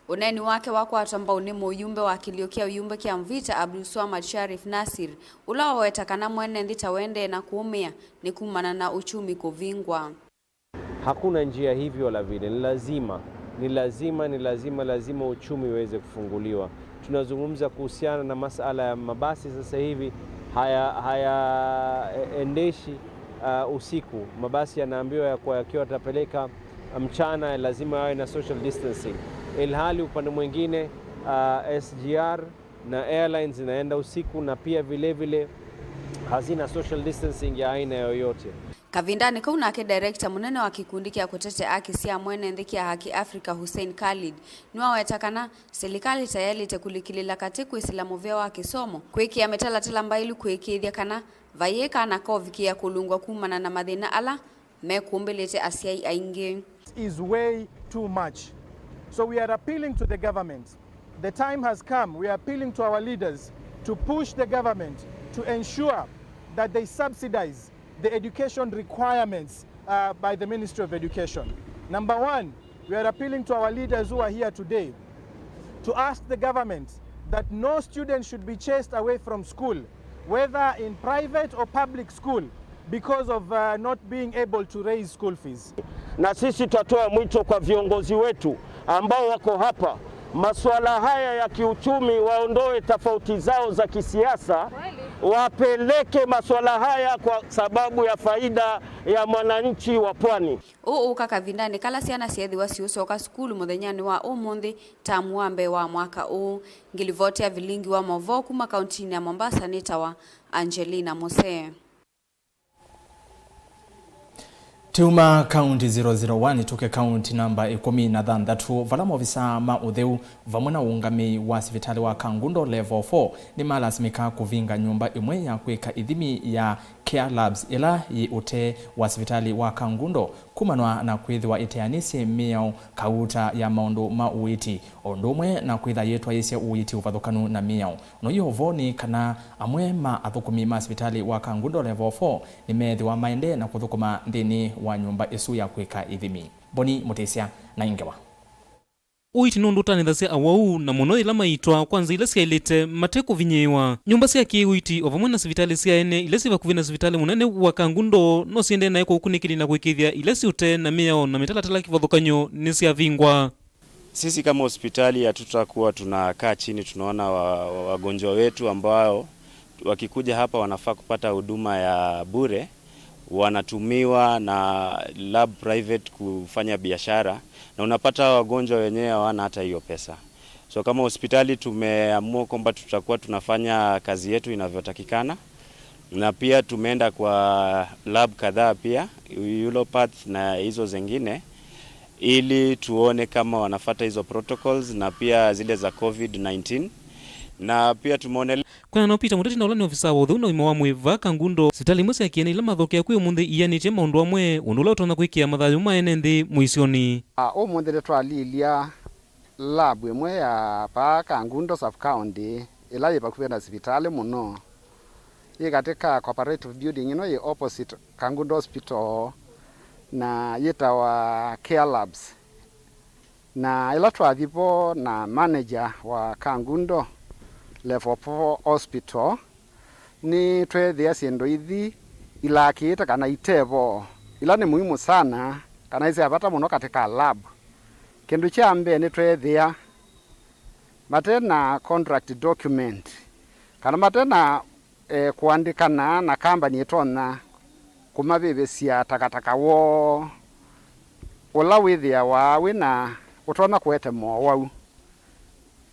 Ũneeni wake wakwatwa mbau nĩ mũyumbe wa kĩlio kya ũyumbe kya Mvita, Abdulswamad Sharif Nasir, ũla waweta kana mwene nthĩ ta ũendee na kũũmĩa nĩ kumana na uchumi kũvingwa. Hakuna njia hivyo wala vile, ni lazima, ni lazima, ni lazima, lazima uchumi uweze kufunguliwa. Tunazungumza kuhusiana na masala ya mabasi sasa hivi haya, haya e- endeshi uh, usiku. Mabasi yanaambiwa ya kuwa yakiwa yatapeleka mchana lazima yawe na social distancing, ilhali upande mwingine uh, S G R na airlines zinaenda usiku na pia vile vile hazina social distancing ya aina yoyote. Kavindanĩ kau nake director mũnene wa kĩkundi kya kũtetea aki sya mwene nthĩ kya Haki Africa, Hussein Khalid, nĩwaweta kana silikalĩ ta yaĩlĩte kũlikĩlĩla katĩ kwĩsĩla mũvĩa wa kĩsomo, kwĩkĩa mĩtalatala mbaĩlu kũĩkĩĩthya kana vaiĩ kana kovikĩĩa kũlungwa kumana na mathĩna ala mekũmbĩlĩte asyai aingĩ. Is way too much. So we are appealing to the government. The time has come. We are appealing to our leaders to push the government to ensure that they subsidize the education requirements uh, by the Ministry of Education. Number one, we are appealing to our leaders who are here today to ask the government that no student should be chased away from school, whether in private or public school, because of uh, not being able to raise school fees. Na sisi tutatoa mwito kwa viongozi wetu ambao wako hapa, masuala haya ya kiuchumi waondoe tofauti zao za kisiasa, wapeleke masuala haya kwa sababu ya faida ya mwananchi wa pwani. Ũũ ũka kavindanĩ kala syana syeethĩwa siũsyoka sukulu mũthenyanĩ wa ũmũnthĩ, tamu wa mbee wa mwaka ũũ. Ngĩlivoti ya vilingi wa maũvoo kuma kauntinĩ ya Mombasa nĩtawa Angelina Mose. Tuma kaunti zero zero one tũke kaunti namba ĩkũmi na thanthatũ, vala maovisaa ma ũtheu vamwe na ũũngamĩi wa sivitalĩ wa Kangundo Level four nĩmalasimĩka kũvinga nyũmba ĩmwe ya kwĩka ithimi ya Care Labs ĩla yĩ ũtee wa sivitalĩ wa Kangundo kumanwa na kwĩthĩwa ĩteanĩsye mĩao kauta ya maũndũ ma ũiiti, o ũndũ ũmwe na kwĩtha yĩtwaĩĩsya ũiiti ũvathũkanu na mĩao. Noiyo ũvoo nĩ kana amwe ma athũkũmi ma sivitalĩ wa Kangundo Level four nĩmeethĩwa maendee na kũthũkũma nthĩnĩ wa nyũmba ĩsu ya kwĩka ithimi. Boni Mũtĩsya na ĩ ngewa. Ũiiti nũndũ ũtanĩthasya awau, na mũno yĩla maiitwa kwa nzĩa ila syaĩlĩte mate kũvinyĩĩwa. Nyũmba sya kĩ-ũiiti o vamwe na sivitalĩ sya ene ila syĩ vakuvĩ na sivitalĩ mũnene wa Kangundo no siendee naĩ kũkunĩkĩlya na kũĩkĩĩthya ila syĩ ũtee na mĩao na mĩtalatala kĩvathũkany'o nĩsyavingwa. Sisi kama hospitali hatutakuwa tunakaa chini tunaona wa- wagonjwa wetu ambao wakikuja hapa wanafaa kupata huduma ya bure, wanatumiwa na lab private kufanya biashara, na unapata wagonjwa wenyewe hawana hata hiyo pesa. So kama hospitali tumeamua kwamba tutakuwa tunafanya kazi yetu inavyotakikana, na pia tumeenda kwa lab kadhaa pia, uropath na hizo zingine, ili tuone kama wanafuata hizo protocols na pia zile za covid nineteen, na pia tumeonelea Kwĩanana na Peter Mũteti na ũla nĩ ovisaa wa ũtheu na ũima wa mwĩĩ vaa Kangundo, sivitalĩ imwe sya kĩene ila mathokeaa kwĩ ũmũnthĩ ianĩtye maũndũ amwe, ũndũ ũla ũtonya kwĩkĩa mathayũ ma ene nthĩ mũisyonĩ. Ũmũnthĩ nĩtwalilya lab ĩmwe ya vaa Kangundo Sub-County ĩla yĩ vakuvĩ na sivitalĩ mũno. Yĩ katĩ ka cooperative building ĩno yĩ opposite Kangundo Hospital na yĩtawa Care Labs. Na ĩla twathi vo na manager wa Kangundo Level four Hospital, nĩtweethĩa syĩndũ ithi ilakĩĩte kana ite vo, ila nĩ muhimu sana kana nĩ sya vata mũno katĩ ka lab. Kĩndũ kya mbee nĩtweethĩa mate na contract document kana mate na e, kũandĩkana na kambani ĩtonya kũmavĩvĩsya takataka woo ũla wĩthĩawa wĩ na ũtonya kũete mowau.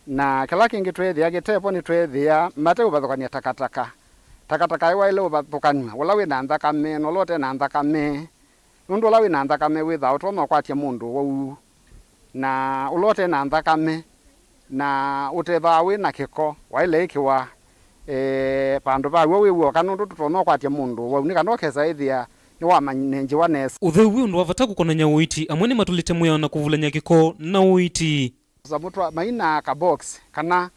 Na kĩla kĩngĩ tweethĩa kĩtevo nĩtweethĩa mate ũvathũkany'a takataka. Takataka waĩle ũvathũkanw'a ũla wĩ na nthakame na ũla ũte na nthakame. Nũndũ ũla wĩ na nthakame wĩthaa ũtonya ũkwatya mũndũ wau, na ũla ũte na nthakame na ũtethwaa wĩ na kĩko waĩle ĩkĩwa e, vandũ va w'o wĩ w'oka, nũndũ tũtonya ũkwatya mũndũ wau nĩ kana ũkesa ĩthĩa nĩwamanenjiwa nesa. Ũtheu wĩ ũndũ wa vata kũkonany'a ũiiti. Amwe nĩmatũlĩte mwĩao na kũvulany'a kĩko na ũiiti. Tũsamũ twa maina ka box kana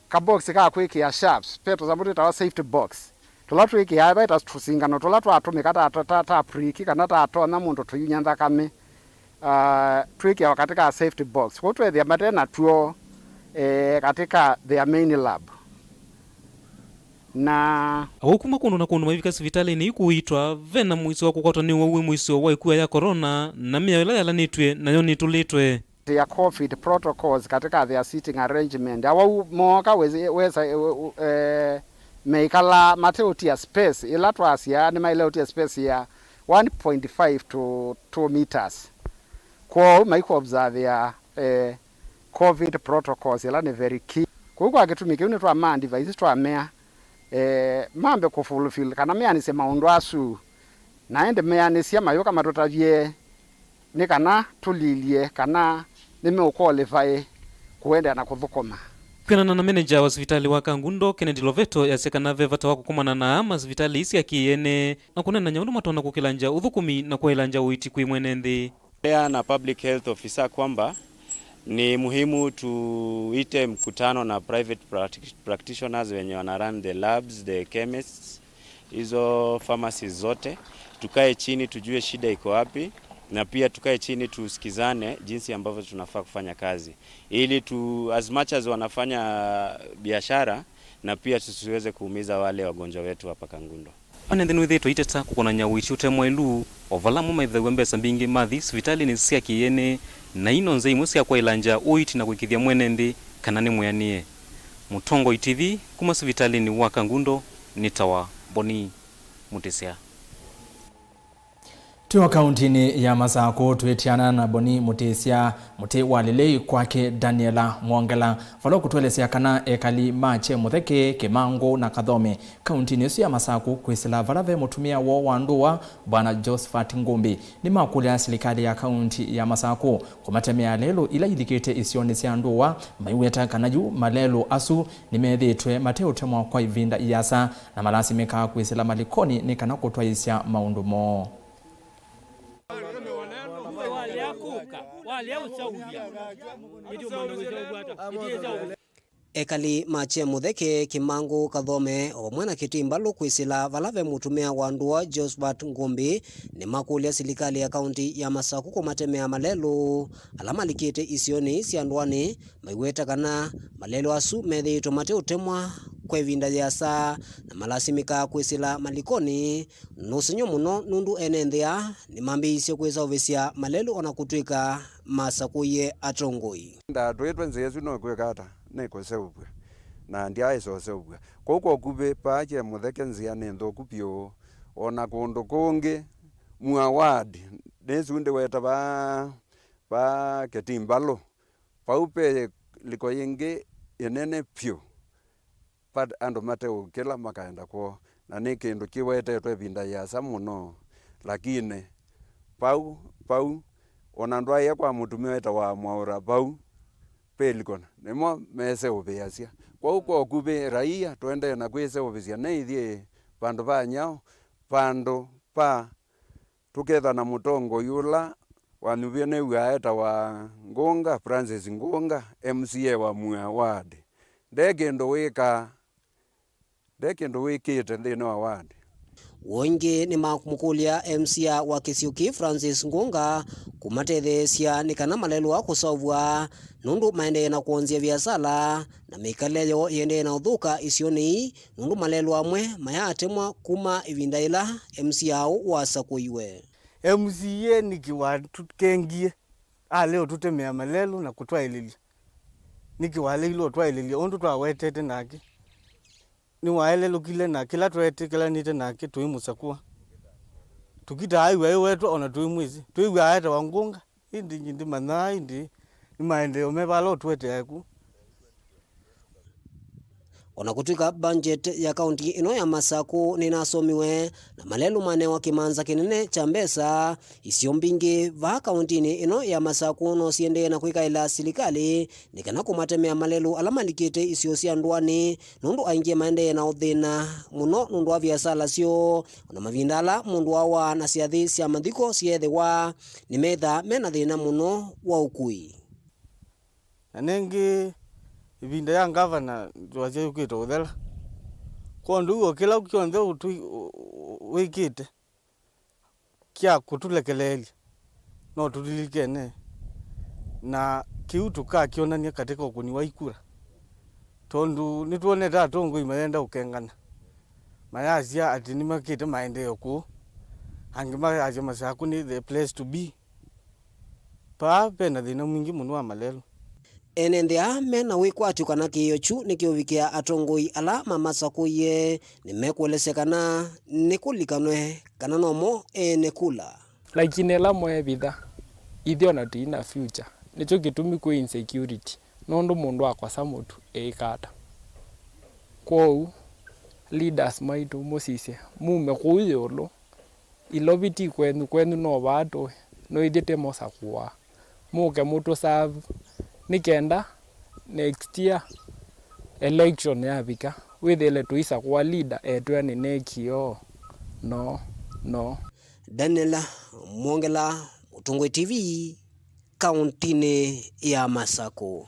ka box ka kwĩkĩa sharps, ve tũsamũ twĩtawa safety box. Tũla twĩkĩaa, vaĩ ta tũsingano tũla twatũmĩka ta, ta, ta, ta prick kana tatonya mũndũ tũiunya nthakame, ah, twĩkĩawa katika safety box. Kwoou twethĩa mate natuo, eh, katika their main lab. Na Awau kuma kũndũ na kũndũ maivika sivitalĩnĩ ii kũiitwa, ve na mũisyo wa kũkwatwa nĩ ũwau wĩ mũisyo wa ĩkua ya corona, na mĩao ĩla yalanĩtw'e nayo nĩtũlĩtwe. Ya covid protocols katika their seating arrangement. Awau mooka wesa, wesa, eh, eh, meikala mateũtia space ĩla twasya nĩmaĩle ũtia space ya one point five to two meters. Kwoou maikũobservea, eh, covid protocols ĩla nĩ very key. Kwoou kwa kĩtumi kĩu nĩtwamaa advice, twamea, eh, mambe kũfulfill kana meanĩsye maũndũ asu, na ĩndĩ meanĩsya mayũka matũtavye nĩ kana tũlilye kana nĩmeũqualify kũendeea na kũthũkũma. Kwĩanana na menenja wa sivitalĩ wa Kangundo, Kennedy Loveto, easya kana ve vata wa kũkomana na aa ma sivitalĩ ii sya kĩ-ene na kũneenany'a ũndũ matonya kũkĩlangya ũthũkũmi na kwaĩlangya ũiiti kwĩ mwene nthĩ. Endelea na public health officer kwamba ni muhimu tuite mkutano na private practi-, practitioners wenye wana run the labs, the chemists, hizo pharmacies zote, tukae chini tujue shida iko wapi, na pia tukae chini tusikizane jinsi ambavyo tunafaa kufanya kazi ili tu, as much as wanafanya biashara, na pia tusiweze kuumiza wale wagonjwa wetu hapa Kangundo. Mwene nthĩ nĩwĩthĩĩtwe aiteta kũkonany'a ũiiti ũte mwaĩlu, o vala amwe maĩvĩthaw'a mbesa mbingĩ mathi sivitalĩnĩ sya kĩ-ene, na ii no nzĩa imwe sya kwaĩlangya ũiiti na kũĩkĩĩthya mwene nthĩ kana nĩ mwĩanĩe. Mũtongoi T V kuma sivitalĩnĩ wa Kangundo nĩtawa Boni Mũtĩsya. Twĩ o kauntinĩ ya Masakũ, twĩtiana na Boni Mũtĩsya, mũtĩ wa lĩlei kwake Daniela Mwongela, vala ũkũtũelesya kana ekali ma Kye Mũtheke, Kĩmangũ na Kathome kauntinĩ ĩsu ya Masakũ kwĩsĩla vala ve mũtumĩa woo wa ndũa, Bwana Josephat Ngũmbi, nĩmakũlya silikalĩ ya kaunti ya Masakũ kũmatemea lelũ ila ilikĩte isionĩ sya ndũa, maiweta kana yu malelũ asu nĩmethĩĩtwe mateũtemwa kwa ĩvinda ĩasa na malasimĩkaa kwĩsĩla malikonĩ nĩ kana kũtwaĩĩsya maũndũ moo. Ekali ma Kye Mũtheke, Kĩmangũ, Kathome, o vamwe na Kĩtĩ Mbalũ kwĩsĩla vala ve mũtumĩa wa ndũa Josephat Ngũmbi, nĩmakũlya silikalĩ ya kaunti ya Masakũ kũmatemea malelũ ala malikĩte isionĩ sya ndũanĩ, maiweta kana malelũ asu methĩĩtwe mateũtemwa kwa ĩvinda yĩasa na malasimĩkaa kwĩsĩla malikonĩ nũsengy'o mũno, nũndũ ene nthĩ aa nĩmambĩĩisye kwĩseũvĩsya malelũ o na kũtw'ĩka masakũie atongoi. Ndatwĩtwe nzĩa ĩsu no kwĩka ata nĩkũseũvw'a, na ndyaaĩsa ũseũvw'a. Kũu kwa ũkuvĩ paa Kye Mũtheke nzĩa nĩ nthũku vyũ, o na kũndũ kũngĩ Mua Ward, nĩsu ndĩweta vaa, vaa Kĩtĩ Mbalũ, vau ve liko yĩngĩ ĩnene vyũ, pat-, andũ mateũkĩla makaenda kwoo, na nĩ kĩndũ kĩwetetwe ĩvinda yĩasa mũno, lakini vau, vau, o na ndwaĩa kwa mũtumĩa wĩtawa Mwaũra vau, ve liko nĩmo meseũvĩasya. Kwoou kwa ũkuvĩ, raia tũendee na kwĩseũvĩsya na ithyĩ vandũ va nyaũ, vandũ va tũketha na mũtongoi ũla wanyuvie nĩw'aa etawa Ngũnga, Francis Ngũnga, M C A wa Mua Ward. Nde kĩndũ wĩkaa, nde kĩndũ wĩkĩte nthĩnĩ wa ward. Ũngĩ nĩmamũkũlya M C A wa kĩsio kĩĩ Francis Ngũnga kũmatetheesya nĩ kana malelũ aa kũseũvw'a, nũndũ maendee na kwonzya viasala na mĩkalĩle yoo ĩendee na ũthũka isionĩ ii, nũndũ malelũ amwe mayaatemwa kuma ĩvinda yĩla M C A ũũ wasakũiwe. M C A nĩkĩ watũkengie, ale ũtũtemea malelũ na kũtwaĩlĩlya? Nĩkĩ waleilwe ũtwaĩlĩlya ũndũ twawetete nake? Nĩwaelelũkile na kĩla tweetĩkĩlanĩte nake tũimũsakũa. Tũkitaa aiw'a ĩwetwa o na tũimwĩsĩ. Twĩw'aa etawa Ngũnga, ĩndĩ nyie ndimanyaa, ĩndĩ nĩ maendeeo me vala ũtũeteae kũu. O na kũtw'ĩka mbangyeti ya kaunti ĩno ya Masakũ nĩnasomiwe, na malelũ manewa kĩmanza kĩnene kya mbesa, isio mbingĩ vaa kauntinĩ ĩno ya Masakũ no siendee na kwĩkaĩla silikalĩ nĩ kana kũmatemea malelũ ala malikĩte isio sya ndũanĩ, nũndũ aingĩ maendee na ũthĩna mũno nũndũ wa viasala syoo, o na mavinda ala mũndũ awaa na syathĩ sya mathiko syeethĩwa, nĩmethaa me na thĩna mũno wa ũkui. Na nĩngĩ, ĩvinda ya ngavana twasya yũkĩte ũthela, Kwondũ w'o kĩla kyonthe ũtwĩ-, wĩkĩte kya kũtũlekeleelya, no tũlilikene, na kĩu tũkakyonany'a katĩka ũkũni wa ikura, tondũ nĩtwonete atongoi mayenda ũkengana, mayasya atĩ nĩmakĩte maendeeo kũũ, angĩ mayasya Masakũ nĩ the place to be. Paa ve na thĩna mwingĩ mũno wa malelũ. Ene nthĩ aa me na wĩkwatyo kana kĩĩo kyu nĩkĩũvikĩa atongoi ala mamasakũie, nĩmekũelesya kana nĩkũlikanwe kana nomo ene kula. Lakini ĩla mweevitha, ithyĩ ona tũi na future. Nĩkyo kĩtumi kwĩ insecurity, nũndũ mũndũ akosa mũtu eĩka ata? Kwoou, leaders maitũ, mũsisye, mume kũu ĩũlũ, Ilovi ti kwenyu, kwenyu no vaa tũĩ, no ithyĩ tũmũsakũaa. Mũke mũtũserve nĩ kenda next year election yavika, wĩthĩle tũisakũa leader etw'e nĩ nekĩoo. No, no. Daniel Mwongela, Mũtũngũi T V, kauntinĩ ya Masakũ.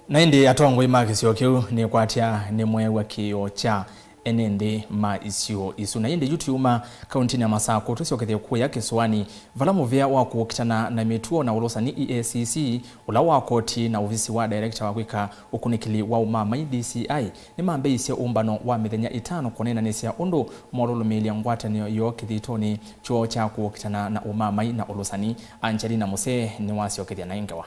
Na ĩndĩ atongoi ma kĩsio kĩu nĩkwatya nĩmweew'a kĩĩo kya ene nthĩ ma isio isu. Na ĩndĩ yu tiuma kauntinĩ ya Masakũ, tũsyokethye kũya kĩsũanĩ, vala mũvĩa wa kũkitana na mĩtuo na ũlũsani E A C C, ũla wa koti na ovisi wa director wa kwĩka ũkunĩkĩli wa ũmamai D C I, nĩmambĩĩisye ũmbano wa mĩthenya ĩtano kũneenanĩsya ũndũ maũlũlũmĩĩlya ngwatanĩo yoo kĩthitoonĩ kyoo kya kũkitana na ũmamai na ũlũsani. Angelina Musee nĩwasyokethya naĩ ngewa.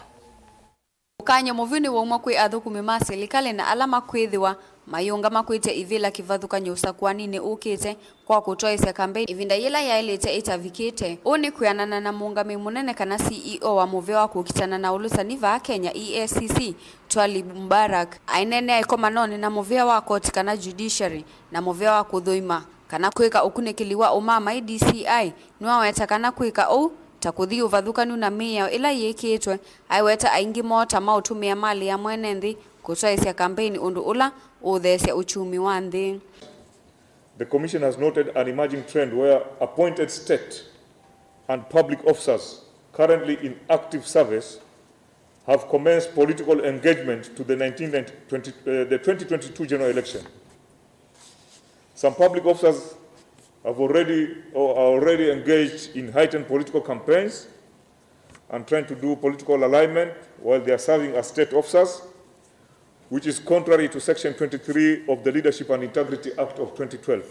Ũkany'o mũvyũ nĩwaumwa kwĩ athũkũmi ma silikalĩ na ala makwĩthĩwa mayĩũngama kwĩtya ivĩla kĩvathũkany'o ũsakũaninĩ ũkĩte kwa kũtwaĩsya kambeini ĩvinda yĩla yaĩlĩte ĩtavikĩte. Ũũ nĩ kwĩanana na mũũngamĩi mũnene kana C E O wa mũvĩa wa kũkitana na ũlũsani vaa Kenya, E A C C, Twalib Mubarak, aineenea ĩkomanonĩ na mũvĩa wa koti kana judiciary na mũvĩa wa kũthũima kana kwĩka ũkunĩkĩli wa ũmamai D C I, nĩwaweta kana kwĩka ũu ta kũthi ũvathũkanu na mĩao ĩla yĩkĩĩtwe. Aiweta aingĩ moo ta maũtũmĩa malĩ ya mwene nthĩ kũtwaĩsya kambeini ũndũ ũla ũũtheesya uchumi wa nthĩ. The Commission has noted an emerging trend where appointed state and public officers currently in active service have commenced political engagement to the nineteen twenty, uh, the twenty twenty-two general election. Some public officers have already or are already engaged in heightened political campaigns and trying to do political alignment while they are serving as state officers, which is contrary to Section twenty-three of the Leadership and Integrity Act of twenty twelve.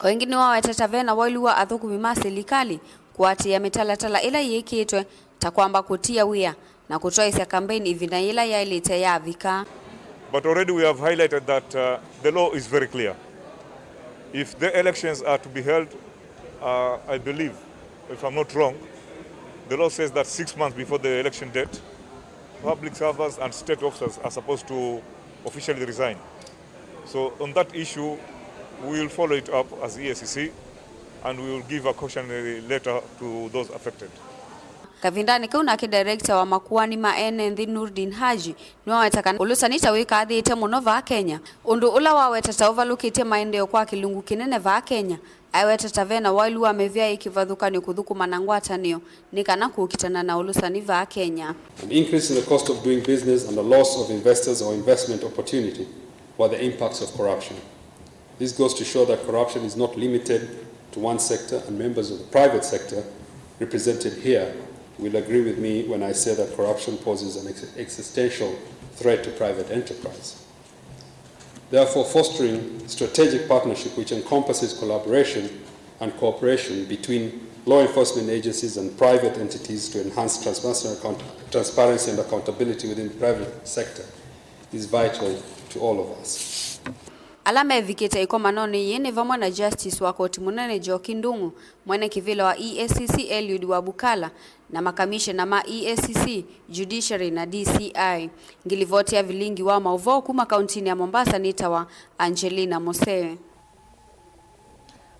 O ĩngĩ nĩwawetete ve na waĩlu wa athũkũmi ma silikalĩ kũatĩĩa mĩtalatala ĩla yĩkĩĩtwe, ta kwamba kũtia wĩa na kũtwaĩsya kambeini ĩvinda yĩla yaĩlĩte yavika. But already we have highlighted that, uh, the law is very clear. If the elections are to be held, uh, I believe, if I'm not wrong, the law says that six months before the election date, public servants and state officers are supposed to officially resign. So on that issue, we will follow it up as E A C C and we will give a cautionary letter to those affected. Kavindanĩ kau nake director wa makuani ma ene nthĩ Noordin Haji nĩwaweta kana ũlũsani ta wĩkathĩĩte mũno vaa Kenya, ũndũ ũla waweta ta ũvalũkĩtye maendeeo kwa kĩlungu kĩnene vaa Kenya. Aiweta ta ve na waĩlu wa mĩvĩa yĩ kĩvathũkany'o kũthũkũma na ngwatanĩo nĩ kana kũkitana na ũlũsani vaa Kenya. An increase in the cost of doing business and a loss of investors or investment opportunity were the impacts of corruption. This goes to show that corruption is not limited to one sector, and members of the private sector represented here will agree with me when I say that corruption poses an ex-, existential threat to private enterprise. Therefore, fostering strategic partnership which encompasses collaboration and cooperation between law enforcement agencies and private entities to enhance transparency, account-, transparency and accountability within the private sector is vital to all of us. Ala mevikĩte ĩkomanonĩ yĩĩ nĩ vamwe na Justice wa koti mũnene Njoki Ndung'u, mwene kĩvĩla wa E A C C Eliud Wabukala, na makamishena ma E A C C, Judiciary na D C I. Ngilivoti ya vilingi wa maũvoo kuma kauntinĩ ya Mombasa nĩtawa Angelina Musee.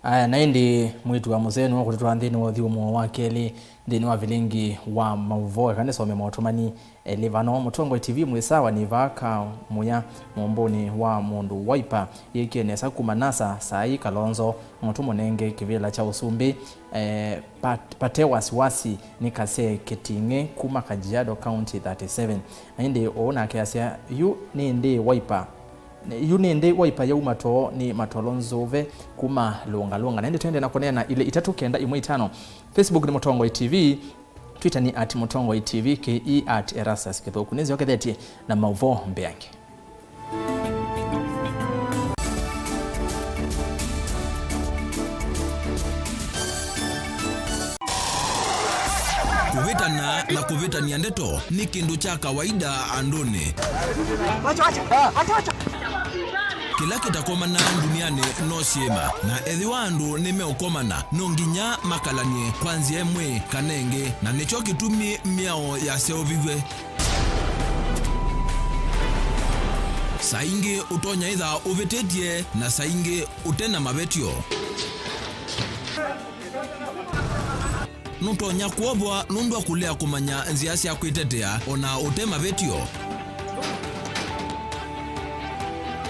Aya, na ĩndĩ mwĩĩtu wa Musee nĩwe ũkũtũtwaa nthĩnĩ wa ũthyũmũo wa kelĩ nthĩnĩ wa vilingi wa maũvoo. Eka nĩsome maũtũmani elĩ vano. Mũtongoi T V mwĩ sawa, nĩ vaa Kamũya mũmbũnĩ wa mũndũ Wiper yĩkie nesa kuma NASA, saa ii Kalonzo no tũmũnenge kĩvĩla kya ũsumbĩ. Eh, pat-, pate wasiwasi nĩ Kasee Kĩting'ĩ kuma Kajiado County thirty-seven. Na ĩndĩ ũũ nake asya, yu nĩ ĩndĩĩ Wiper Yu nĩ ĩndĩ Wiper yauma too nĩ matolo nzũve kuma Lũngalũnga. Na ĩndĩ tũendee na kũneena ilĩ itatũ kenda ĩmwe itano. Facebook nĩ Mũtongoi T V, Twitter nĩ at Mũtongoi T V, K E at Erastus Kĩthũku. Nĩnzyokethetye na maũvoo mbeange. Kũvĩtana na kũvĩtany'a ndeto nĩ kĩndũ kya kawaida andũnĩ. Kĩla kĩtakomanaa ndunianĩ no syĩma, na ethĩwa andũ nĩmeũkomana, no nginya makalany'e kwa nzĩa ĩmwe kana ĩngĩ, na nĩkyo kĩtumi mĩao yaseũviw'e. Saa ingĩ ũtonya ĩtha ũvĩtĩtye, na saa ingĩ ũte na mavetyo. Nũtonya kwovwa nũndũ wa kũlea kũmanya nzĩa sya kwĩtetea o na ũte mavetyo.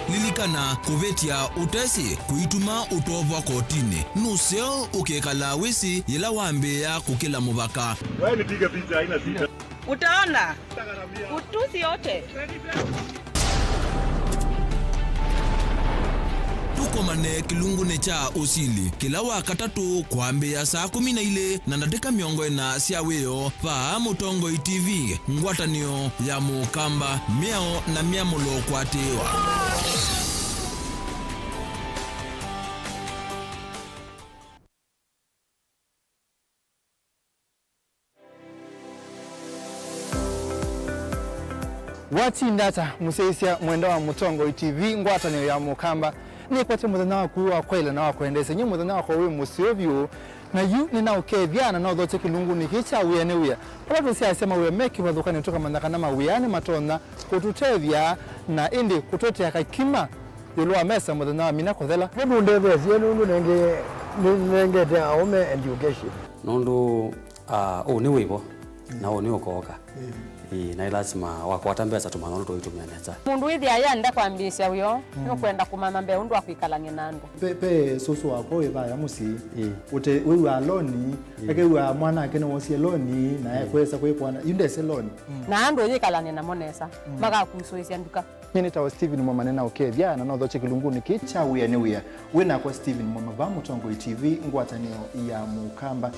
Lilikana, kũvĩtya ũtesĩ kũituma ũtovwa kotinĩ. Nũseo ũkekala wĩsĩ yĩla wambĩĩa kũkĩla mũvaka. Wewe nipige picha, haina shida. Utaona utusi yote. Tũkomane kĩlungunĩ kya ũsili kĩla Wakatatũ kwambĩĩa saa kũmi na ilĩ na ndatĩka mĩongo ĩna sya wĩoo vaa Mũtongoi T V, ngwatanĩo ya Mũkamba, mĩao na myamũlo kũatĩĩwa. Watinda ata, mũsyaĩĩsya mwenda wa Mũtongoi T V, ngwatanĩo ya Mũkamba? Nĩkwete mũthenya waku wa kwaĩla na wa kwendeesya. Nyie mũthenya wakwa wĩ mũseo vyũ, na yu nĩnaũkethya na nothokye kĩlungunĩ kĩĩ kya Wĩa nĩ Wĩa, vala tũsyaasya mawĩa me kĩvathũkanĩo, tũkamanya kana mawĩa nĩmatonya kũtũtethya na ĩndĩ kũtũetea kakima ĩũlũ wa mesa mũthenya wa mina kũthela. Nĩmũndetheesye nũndũ nenge-, nĩnengete aũme education. Nũndũ, ah, ũũ nĩ wĩvo, na ũũ nĩ ũkooka. Ĩĩ, na ĩ lasima wakwata mbesa tũmanya ũndũ tũitũmĩa nesa. Mũndũ wĩthĩa yenda kwambĩĩsya wĩoo, nũkwenda kũmanya mbee ũndũ wa kwĩkalany'a na andũ. Pe, pe sũsũ wakwa wĩ vaya mũsyĩ. Ĩĩ. Ũte, wĩw'aa loni, ĩĩ, akew'aa mwana ake nĩwosie loni, na ekwesa kwĩkwana, yu ndese loni. Na andũ yĩkalany'a namo nesa, makakusũĩsya nduka. Nyie nĩtawa Stephen Mwama, nĩnaũkethya na nothokye kĩlungunĩ kĩĩ kya Wĩa nĩ Wĩa. Wĩ nakwa Stephen Mwama vaa Mũtongoi T V, ngwatanĩo ya Mũkamba.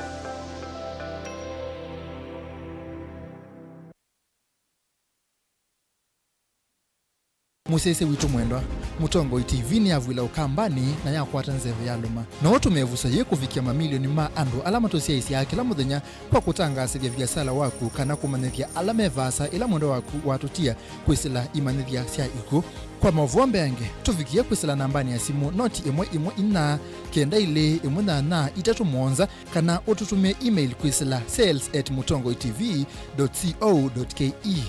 Mũsyaĩĩsya witũ mwendwa, Mũtongoi T V nĩyavw'ĩla Ũkambanĩ na yakwata nzeve ya lũma. No ũtũmĩe ĩvuso yĩĩ kũvikĩa mamilioni ma andũ ala matũsyaĩĩsyaa kĩla mũthenya kwa kũtangaasĩthya viasala waku kana kũmanyĩthya ala me vaasa ĩla mwendwa waku watũtia kwĩsĩla imanyĩthya sya ikw'ũ. Kwa maũvoo mbeange, tũvikĩe kwĩsĩla nambanĩ ya simũ noti ĩmwe ĩmwe inya, kenda ilĩ ĩmwe nyanya itatũ mũonza, kana ũtũtũmĩe email kwĩsĩla sales at mũtongoi T V dot co dot K E.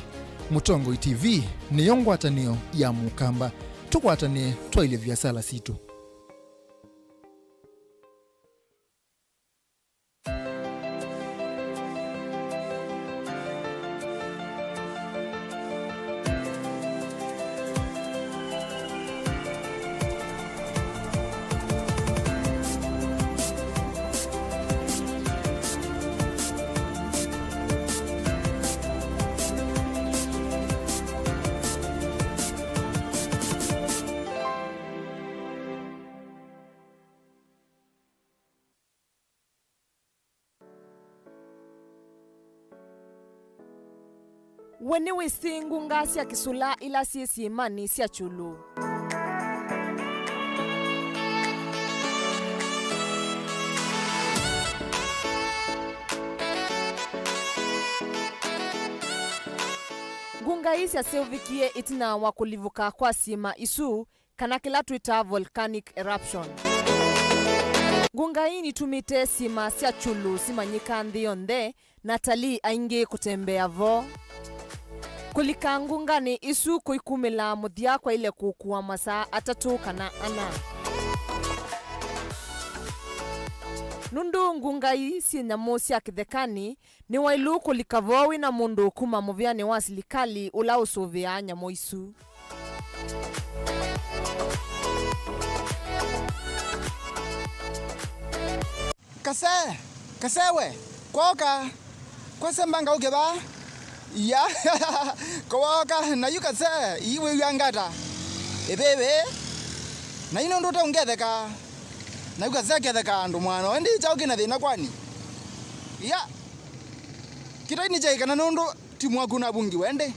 Mũtongoi T V nĩyo ngwatanĩo ya Mũkamba. Tũkwatanĩe twaĩlye viasala sitũ. We nĩwĩsĩ ngunga sya kĩsũla ila syĩ syĩĩmanĩ sya kyũlũ? Ngunga ii syaseũvĩkie ĩtina wa kũlivũka kwa syĩĩma isu, kana kĩla twĩtaa volcanic eruption. Ngunga ii nitumĩte syĩĩma sya kyũlũ simanyĩka nthĩ yonthe, na atalii aingĩ kũtembea vo. Kũlika ngunganĩ isu kũikumĩla mũthya kwaĩle kũkua masaa atatũ kana ana. Nũndũ ngunga ii syĩ nyamũ sya kĩthekanĩ, nĩwaĩlu kũlika vo wĩ na mũndũ kuma mũvĩanĩ wa silikalĩ ũla ũsũvĩaa nyamũ isu. Kase, kase we, kwoka, kwase mbanga ũke vaa. Ya, kwoka, na yu kase, ii wĩw'a ngata. Ĩvĩvĩ, na ino nũndũ ũteũngetheka, na yu Kasee aketheka andũ mwana, ĩndĩ kyaũ kĩna thĩna kwani? Ia, kĩtai nĩkyaĩkana nũndũ timu waku navungiwe ĩndĩ.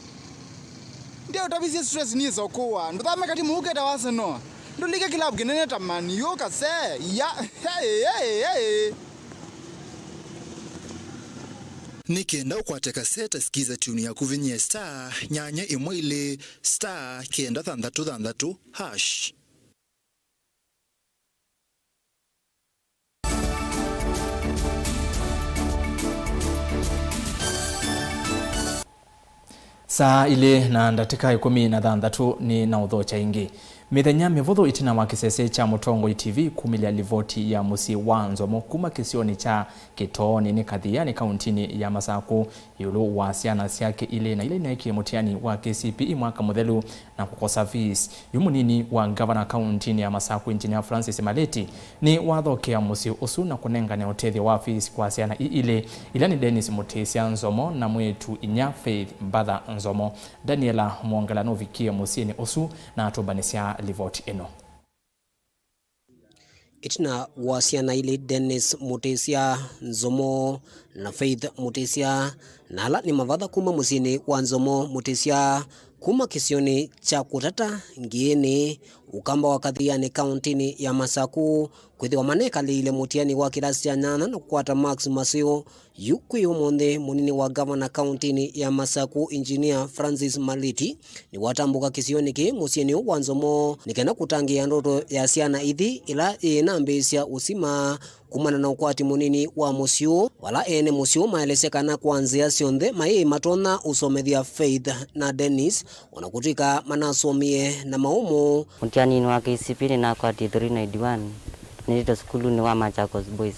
Ndio ũtavisye stress nĩsa ũkũwa, ndũthame katimu ũketa Arsenal. Ndũlike kĩlavu kĩnene ta Man U, Kasee, ia, hey, hey, hey. Nĩ kenda ũkwate kaseta, sikiza tune yaku, vinyie star nyanya ĩmwe ilĩ star kenda thanthatũ thanthatũ hash. Saa ilĩ na ndatĩka ĩkũmi na thanthatũ nĩ na ũthokya ĩngĩ. Mĩthenya mĩvũthũ ĩtina wa kĩsese kya Mũtongoi T V kumĩlya livoti ya mũsyĩ wa Nzomo kuma kĩsionĩ kya Kĩtoonĩ nĩ Kathiani kauntinĩ ya Masakũ ĩũlũ wa syana syake ilĩ na ila ineekie mũtiani wa K C P E mwaka mũthelu na kũkosa fees. Yu mũnini wa ngavana kauntinĩ ya Masakũ, Engineer Francis Malĩti, nĩ wathokea mũsyĩ ũsu na kũnengane ũtethyo wa fees kwa syana ii ilĩ, ila nĩ Dennis Mũtĩsya Nzomo na mwĩĩtu inya Faith Mbatha Nzomo. Daniela Mwongela nũvikie mũsyĩnĩ ũsu na atũmbanĩsya livoti ĩno. Ĩtina wa syana ilĩ, Dennis Mũtĩsya Nzomo na Faith Mũtĩsya, na ala nĩ mavatha kuma mũsyĩnĩ wa Nzomo Mũtĩsya, kuma kĩsionĩ kya Kũtata Ngĩĩnĩ, Ũkamba wa Kathiani kauntinĩ ya Masakũ, kwĩthĩwa manekalĩile mũtiani wa kĩlasi kya nyanya na kũkwata marks maseo. Yu kwĩ ũmũnthĩ, mũnini wa ngavana kauntinĩ ya Masakũ, Engineer Francis Malĩti, nĩwatambũka kĩsionĩ kĩĩ mũsyĩnĩ ũũ wa Nzomo nĩ kenda kũtangĩĩa ndoto ya syana ithi ila yĩnambĩĩsya ũsima kumana na ũkwati mũnini wa mũsyĩ ũũ, vala ene mũsyĩ ũũ maelesya kana kwa nzĩa syonthe maĩ matonya ũsomethya Faith na Dennis, o na kũtw'ĩka manasomie na maũmũ. Mũtianinĩ wa K C P E nĩnakwatie three ninety-one, nĩtĩte sukulunĩ wa Machakos Boys.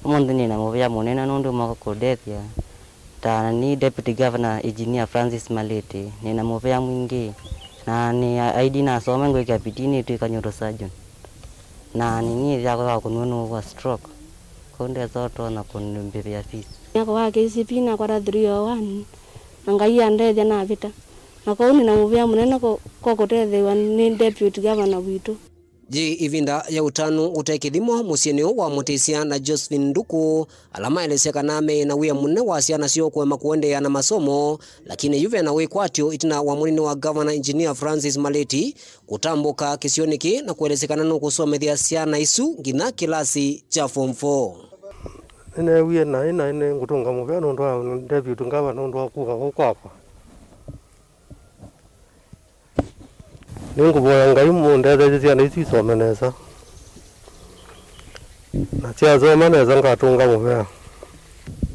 Ũmũnthĩ nĩ na mũvea mũnene nũndũ moka kũndethya. Ta nĩ Deputy Governor Engineer Francis Malĩti, nĩ na mũvea mwingĩ, na nĩ aidi nasoma ngwĩkĩa bidii nĩtw'ĩka neurosurgeon. Na nĩ niĩ yakwa wa kũnw'a nũũ wa stroke, kwoou ndesa ũtonya kũmbĩvĩa fees. Mwaka wa K C P E nakwata three oh one, na Ngai andethya navĩta. Na kwoou nĩ na mũvea mũnene ko, ko kũtetheew'a nĩ Deputy Governor witũ. Yĩ ĩvinda ya ũtanu ũte kĩthimo mũsyĩnĩ ũũ wa Mũtĩsya na Josephine Nduku, ala maelesya kana me na wĩa mũnene wa syana syoo kũema kũendeea na masomo, lakini yu ve na wĩkwatyo ĩtina wa mũnini wa ngavana Engineer Francis Malĩti kũtambũka kĩsionĩ kĩĩ na kũelesya kana nũkũsomethya syana isu nginya kĩlasi kya form four. Nĩneewie naĩ naĩ nĩngũtũnga mũvea nũndũ wa Deputy Governor nũndũ wa kũka kũu kwakwa. Nĩngũvoya Ngai mũndetheesye syana isu isome nesa, na syasoma nesa ngatũnga mũvea.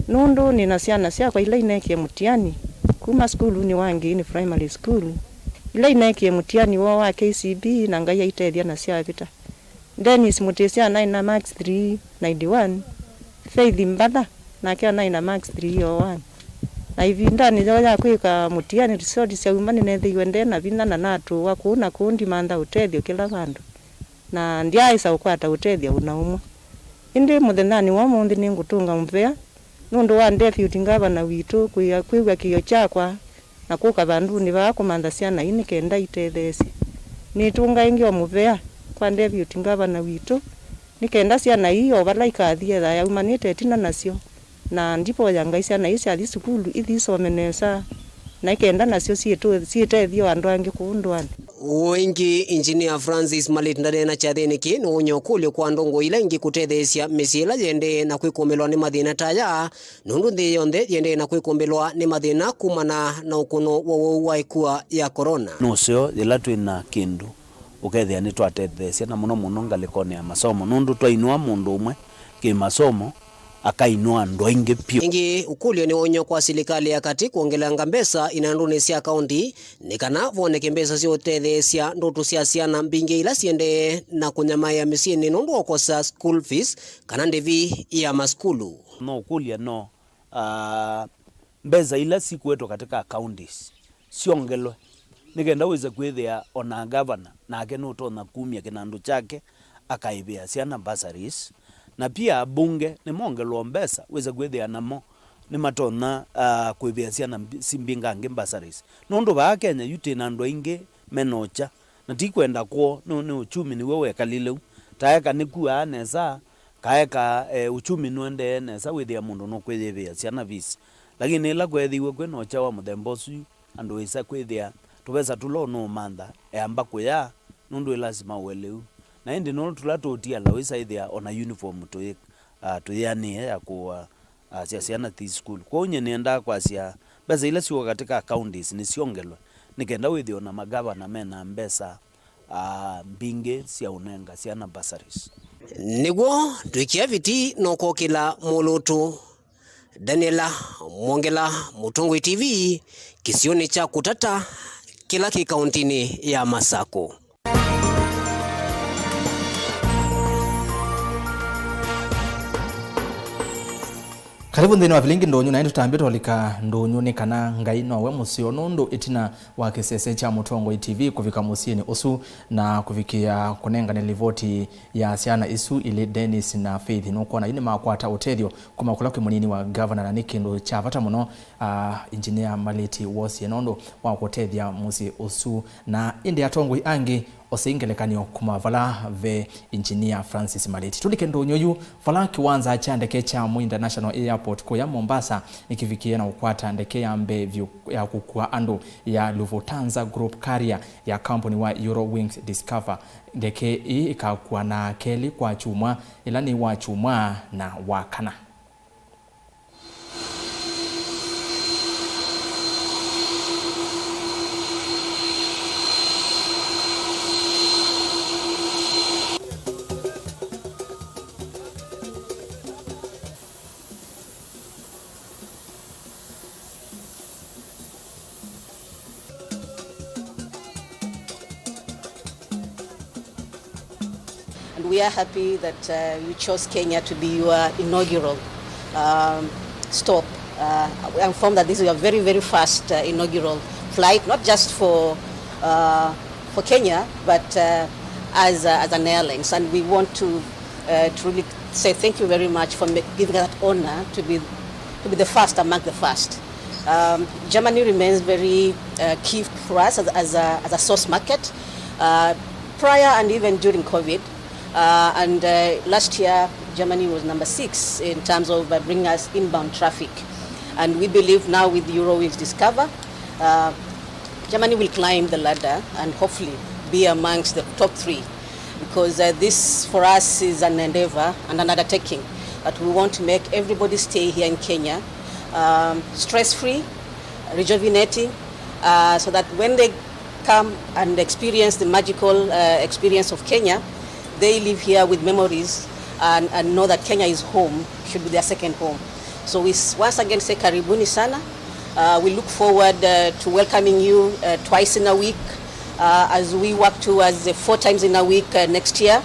Nũndũ nĩ na syana syakwa ila ineekie mũtiani kuma sukulunĩ wa Ngĩĩnĩ Primary School, ila ineekie mũtiani woo wa K C P E na Ngai aitethya na syavĩta. Dennis Mũtĩsya naĩ na marks three ninety-one, Faith Mbatha nake naĩ na marks three oh one. Na ĩvindanĩ yoo ya kwĩka mũtiani, result syauma, nĩneethĩiwe nde na vinya na natũũa kũu na kũu ndimantha ũtethyo kĩla vandũ, na ndyaaĩsa ũkwata ũtethyo o na ũmwe. Ĩndĩ mũthenyanĩ wa ũmũnthĩ nĩngũtũnga mũvea nũndũ wa Deputy Governor witũ kwĩa, kwĩw'a kĩĩo kyakwa na kũka vandũnĩ vaa kũmantha syana ii nĩ kenda itetheesye. Nĩtũnga ĩngĩ o mũvea kwa Deputy Governor witũ nĩ kenda syana ii o vala ikathi ethĩwa yaumanĩte ĩtina nasyo, na ndivoya Ngai syana ii syathi sukulu ithi isome nesa, na ĩ kenda nasyo syĩtũ-, syĩtethye o andũ angĩ kũu ndũanĩ. Ũũ ĩngĩ, Engineer Francis Malĩti ndaneena kyathĩnĩ kĩĩ nũũny'a ũkũlyo kwa ndongoi ila ingĩ kũtetheesya mĩsyĩ ĩla yĩendee na kwĩkũmbĩlwa nĩ mathĩna ta aya, nũndũ nthĩ yonthe yĩendee na kwĩkũmbĩlwa nĩ mathĩna kumana na ũkũno wa ũwau wa ĩkua ya corona. Nũseo yĩla twĩ na kĩndũ ũkethĩa nĩtwatetheesya, na mũno mũno ngalĩkonĩ ya masomo, nũndũ twainũa mũndũ ũmwe kĩ-masomo, akainũa andũ aingĩ vyũ. Ĩngĩ, ũkũlyo nĩwoonywa kwa silikalĩ ya katĩ kwongelanga mbesa inandũnĩ sya kaũnti nĩ kana voneke mbesa sya ũtetheesya ndoto sya syana mbingĩ ila siendee na kũnyamaĩa mĩsyĩnĩ nũndũ wa kũkosa school fees kana ndĩvi ya masukulu. No ũkũlya no, ah, mbesa ila sikuetwe katika counties syongelwe, nĩ kenda wĩse kwĩthĩa o na gavana nake nũtonya kumya kĩnandũ kyake akaĩvĩa syana bursaries, na pia abunge nĩmongelwe o mbesa, wĩse kwĩthĩa namo nĩmatonya, ah, kũĩvĩa syana mbi-, si mbingangĩ bursaries. Nũndũ vaa Kenya yu twĩ na andũ aingĩ me na ũkya, Na ti kwenda kwoo, nũndũ nĩ uchumi nĩw'o wekalile u. Taeka nĩkuaa nesa, kaeka, eh, uchumi nũendee nesa, wĩthĩa mũndũ nũkwĩyĩvĩa syana fees. Lakini ĩla kweethĩiwe kwĩ na ũkya wa mũthemba ũsu, andũ ĩsa kwĩthĩa tũvesa tũla ũnũũmantha, eamba kũya, nũndũ ĩ lasima ũe lĩu. Na ĩndĩ nũndũ tũla tũũtiala, wĩsa ĩthĩa o na uniform tũyĩ-, ah, tũyĩanĩe ya kũũa, ah, sya syana thi school. Kwoou nyie nĩendaa kwasya mbesa ila syũka katika counties nĩsyongelwe, nĩ kenda wĩthĩwe o na magavana me na mbesa, ah, mbingĩ sya ũnenga syana bursaries. Nĩw'o twĩkĩa viti na ũkokĩla mũlũtũ. Daniela Mwongela, Mũtongoi T V, kĩsionĩ kya Kũtata, kĩla kĩ kaũntĩnĩ ya Masakũ. Karibu nthĩnĩ wa vilingi ndũnyũ, na ĩndĩ tũtambĩte ũlika ndũnyũ nĩ kana Ngai nowe mũseo, nũndũ ĩtina wa kĩsese kya Mũtongoi T V kũvika mũsyĩnĩ ũsu na kũvikĩa kũnengane livoti ya syana isu ilĩ, Dennis na Faith, nũkwona yu nĩmakwata ũtethyo kuma kũla kwĩ mũnini wa gavana, na nĩ kĩndũ kya vata mũno, ah, Engineer Malĩti wosie nũndũ wa kũtethya mũsyĩ ũsu. Na ĩndĩ atongoi angĩ ose ngelekany'o kuma vala ve Engineer Francis Malĩti. Tũlike ndũnyũ yu vala kĩwanza kya ndeke kya Moi International Airport kũya Mombasa nĩkĩvikĩe na kũkwata ndeke ya mbee vyũ ya kũkua andũ ya Lufthansa Group Carrier ya kambuni wa Eurowings Discover. Ndeke ĩĩ ĩkakua na kelĩ kwa kyumwa, ĩla nĩ wa kyumwa na wa kana. And we are happy that, uh, you chose Kenya to be your inaugural, um, stop. Uh, I'm informed that this is your very, very first, uh, inaugural flight, not just for, uh, for Kenya, but, uh, as, uh, as an airlines. And we want to, uh, truly say thank you very much for ma-, giving us that honor to be, to be the first among the first. Um, Germany remains very, uh, key for us as, as a, as a source market. Uh, prior and even during COVID, uh, and, uh, last year, Germany was number six in terms of, uh, bringing us inbound traffic. And we believe now with Eurowings Discover, uh, Germany will climb the ladder and hopefully be amongst the top three, because, uh, this for us is an endeavor and an undertaking that we want to make everybody stay here in Kenya, um, stress-free, rejuvenating, uh, so that when they come and experience the magical, uh, experience of Kenya, they live here with memories and, and know that Kenya is home, should be their second home. So we s-, once again say karibuni sana. Uh, we look forward, uh, to welcoming you, uh, twice in a week, uh, as we work towards the four times in a week, uh, next year.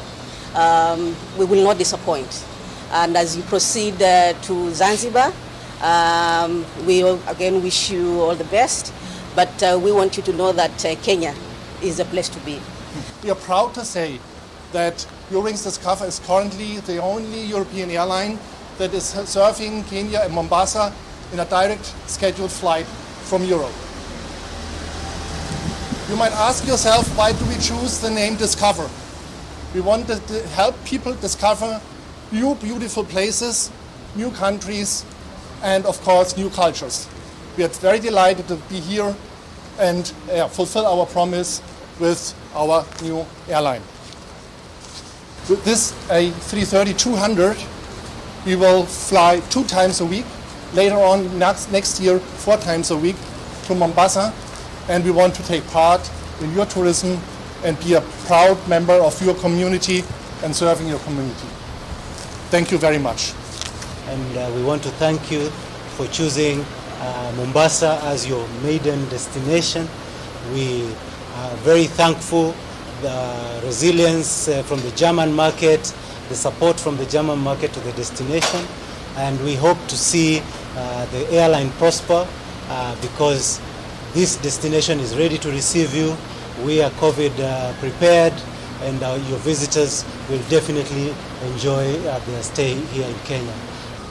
Um, we will not disappoint. And as you proceed, uh, to Zanzibar, um, we again wish you all the best, but, uh, we want you to know that, uh, Kenya is the place to be. We are proud to say that Eurowings Discover is currently the only European airline that is serving Kenya and Mombasa in a direct scheduled flight from Europe. You might ask yourself, why do we choose the name Discover? We want to help people discover new beautiful places, new countries, and of course, new cultures. We are very delighted to be here and, uh, fulfill our promise with our new airline. With this A three thirty two hundred, we will fly two times a week. Later on, next, next year, four times a week to Mombasa. And we want to take part in your tourism and be a proud member of your community and serving your community. Thank you very much. And, uh, we want to thank you for choosing, uh, Mombasa as your maiden destination. We are very thankful the resilience, uh, from the German market, the support from the German market to the destination, and we hope to see, uh, the airline prosper, uh, because this destination is ready to receive you. We are COVID, uh, prepared, and, uh, your visitors will definitely enjoy, uh, their stay here in Kenya.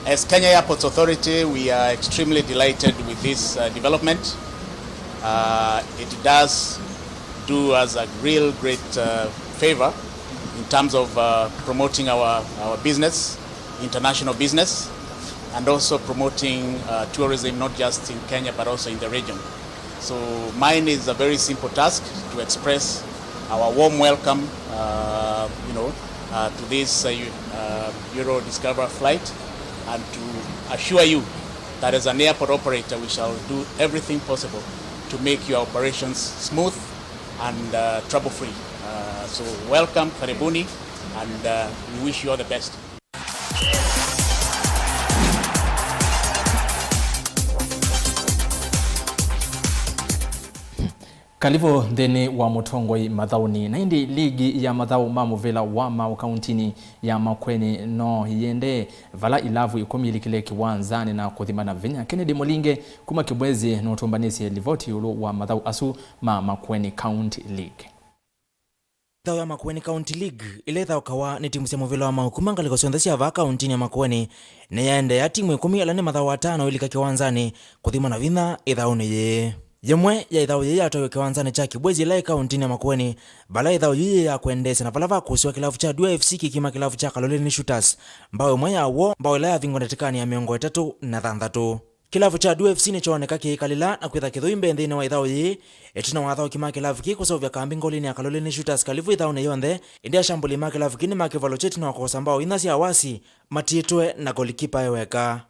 As Kenya Airports Authority, we are extremely delighted with this, uh, development. Uh, it does Do us a real great uh, favor in terms of uh, promoting our, our business, international business, and also promoting uh, tourism not just in Kenya but also in the region. So mine is a very simple task to express our warm welcome, uh, you know, uh, to this uh, Eu- uh, Euro Discover flight and to assure you that as an airport operator we shall do everything possible to make your operations smooth and uh, trouble free. Uh, so welcome, karibuni, and uh, we wish you all the best. Kalivũ nthĩnĩ wa mũtongoi mathaũnĩ. Na ĩndĩ ligi ya mathaũ ma mũvĩla wa maũ kauntinĩ ya Makueni no ĩendee, vala ilavu ĩkũmi ilikile kĩwanzanĩ na kũthimana vinya. Kennedy Mũlinge kuma Kĩbwezi nũtũmbanĩsye livoti ĩũlũ wa mathaũ asu ma Makueni County League. Ĩthaũ ya Makueni County League, ĩla ĩthaũkawa nĩ timu sya mũvĩla wa maũ kuma ngalĩko syonthe sya vaa kauntinĩ ya Makueni, nĩyaendeea. Timu ĩkũmi, ala nĩ mathaũ atano, ilika kĩwanzanĩ kũthimana vinya ĩthaũnĩ yĩĩ. Yĩmwe ya ĩthaũ yĩĩ yatwaiwe kĩwanzanĩ kya Kĩbwezi ĩla ĩ kauntinĩ ya Makueni, vala ĩthaũ yĩĩ yĩ ya kwendeesya na vala vakũsĩwa kĩlavu kya Dua F C kĩkima kĩlavu kya Kaloleni Shooters mbaũ ĩmwe ya w'o, mbaũ ĩla yavingwa ndatĩkanĩ ya mĩongo ĩtatũ na thanthatũ. Kĩlavu kya Dua F C nĩkyooneka kĩikalĩla na kwĩtha kĩthũi mbee nthĩnĩ wa ĩthaũ yĩĩ, ĩtina wa athaũki ma kĩlavu kĩĩ kũseũvya kambi ngolinĩ ya Kaloleni Shooters kalivũ ĩthaũnĩ yonthe, ĩndĩ ashambũli ma kĩlavu kĩĩ nĩmakĩvalũkya ĩtina wa kũosa mbaũ inya sya wasi, matiĩtwe na golikipa e weka.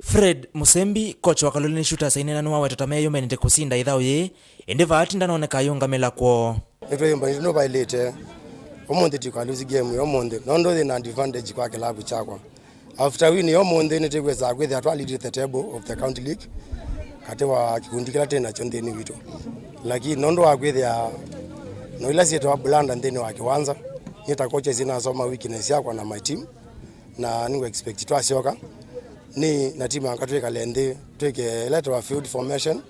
Fred Musembi, kocha wa Kaloleni Shooters, aineena nĩwaweta ta meyũmbanĩte kũsinda ĩthaũ yĩĩ, ĩndĩ vaa ti ndanoneka ayĩũngamĩla kwoo. Nĩtwĩyũmbanĩte nũvaĩlĩte ũmũnthĩ tũikalũsi game ya ũmũnthĩ, nũndũ yĩ na advantage kwa kĩlavu kyakwa. After win ya ũmũnthĩ, nĩtwĩsaa kwĩthĩa twa lead the table of the county league katĩ wa kĩkundi kĩla twĩ nakyo nthĩnĩ witũ. Lakini nũndũ wa kwĩthĩa no ila syĩtawa blunder nthĩnĩ wa kĩwanza, nĩ ta coaches nasoma weakness yakwa na my team, na nĩngũ expect twasyoka nĩ na timu anga twĩkale nthĩ, twĩke ĩla ĩtawa field formation,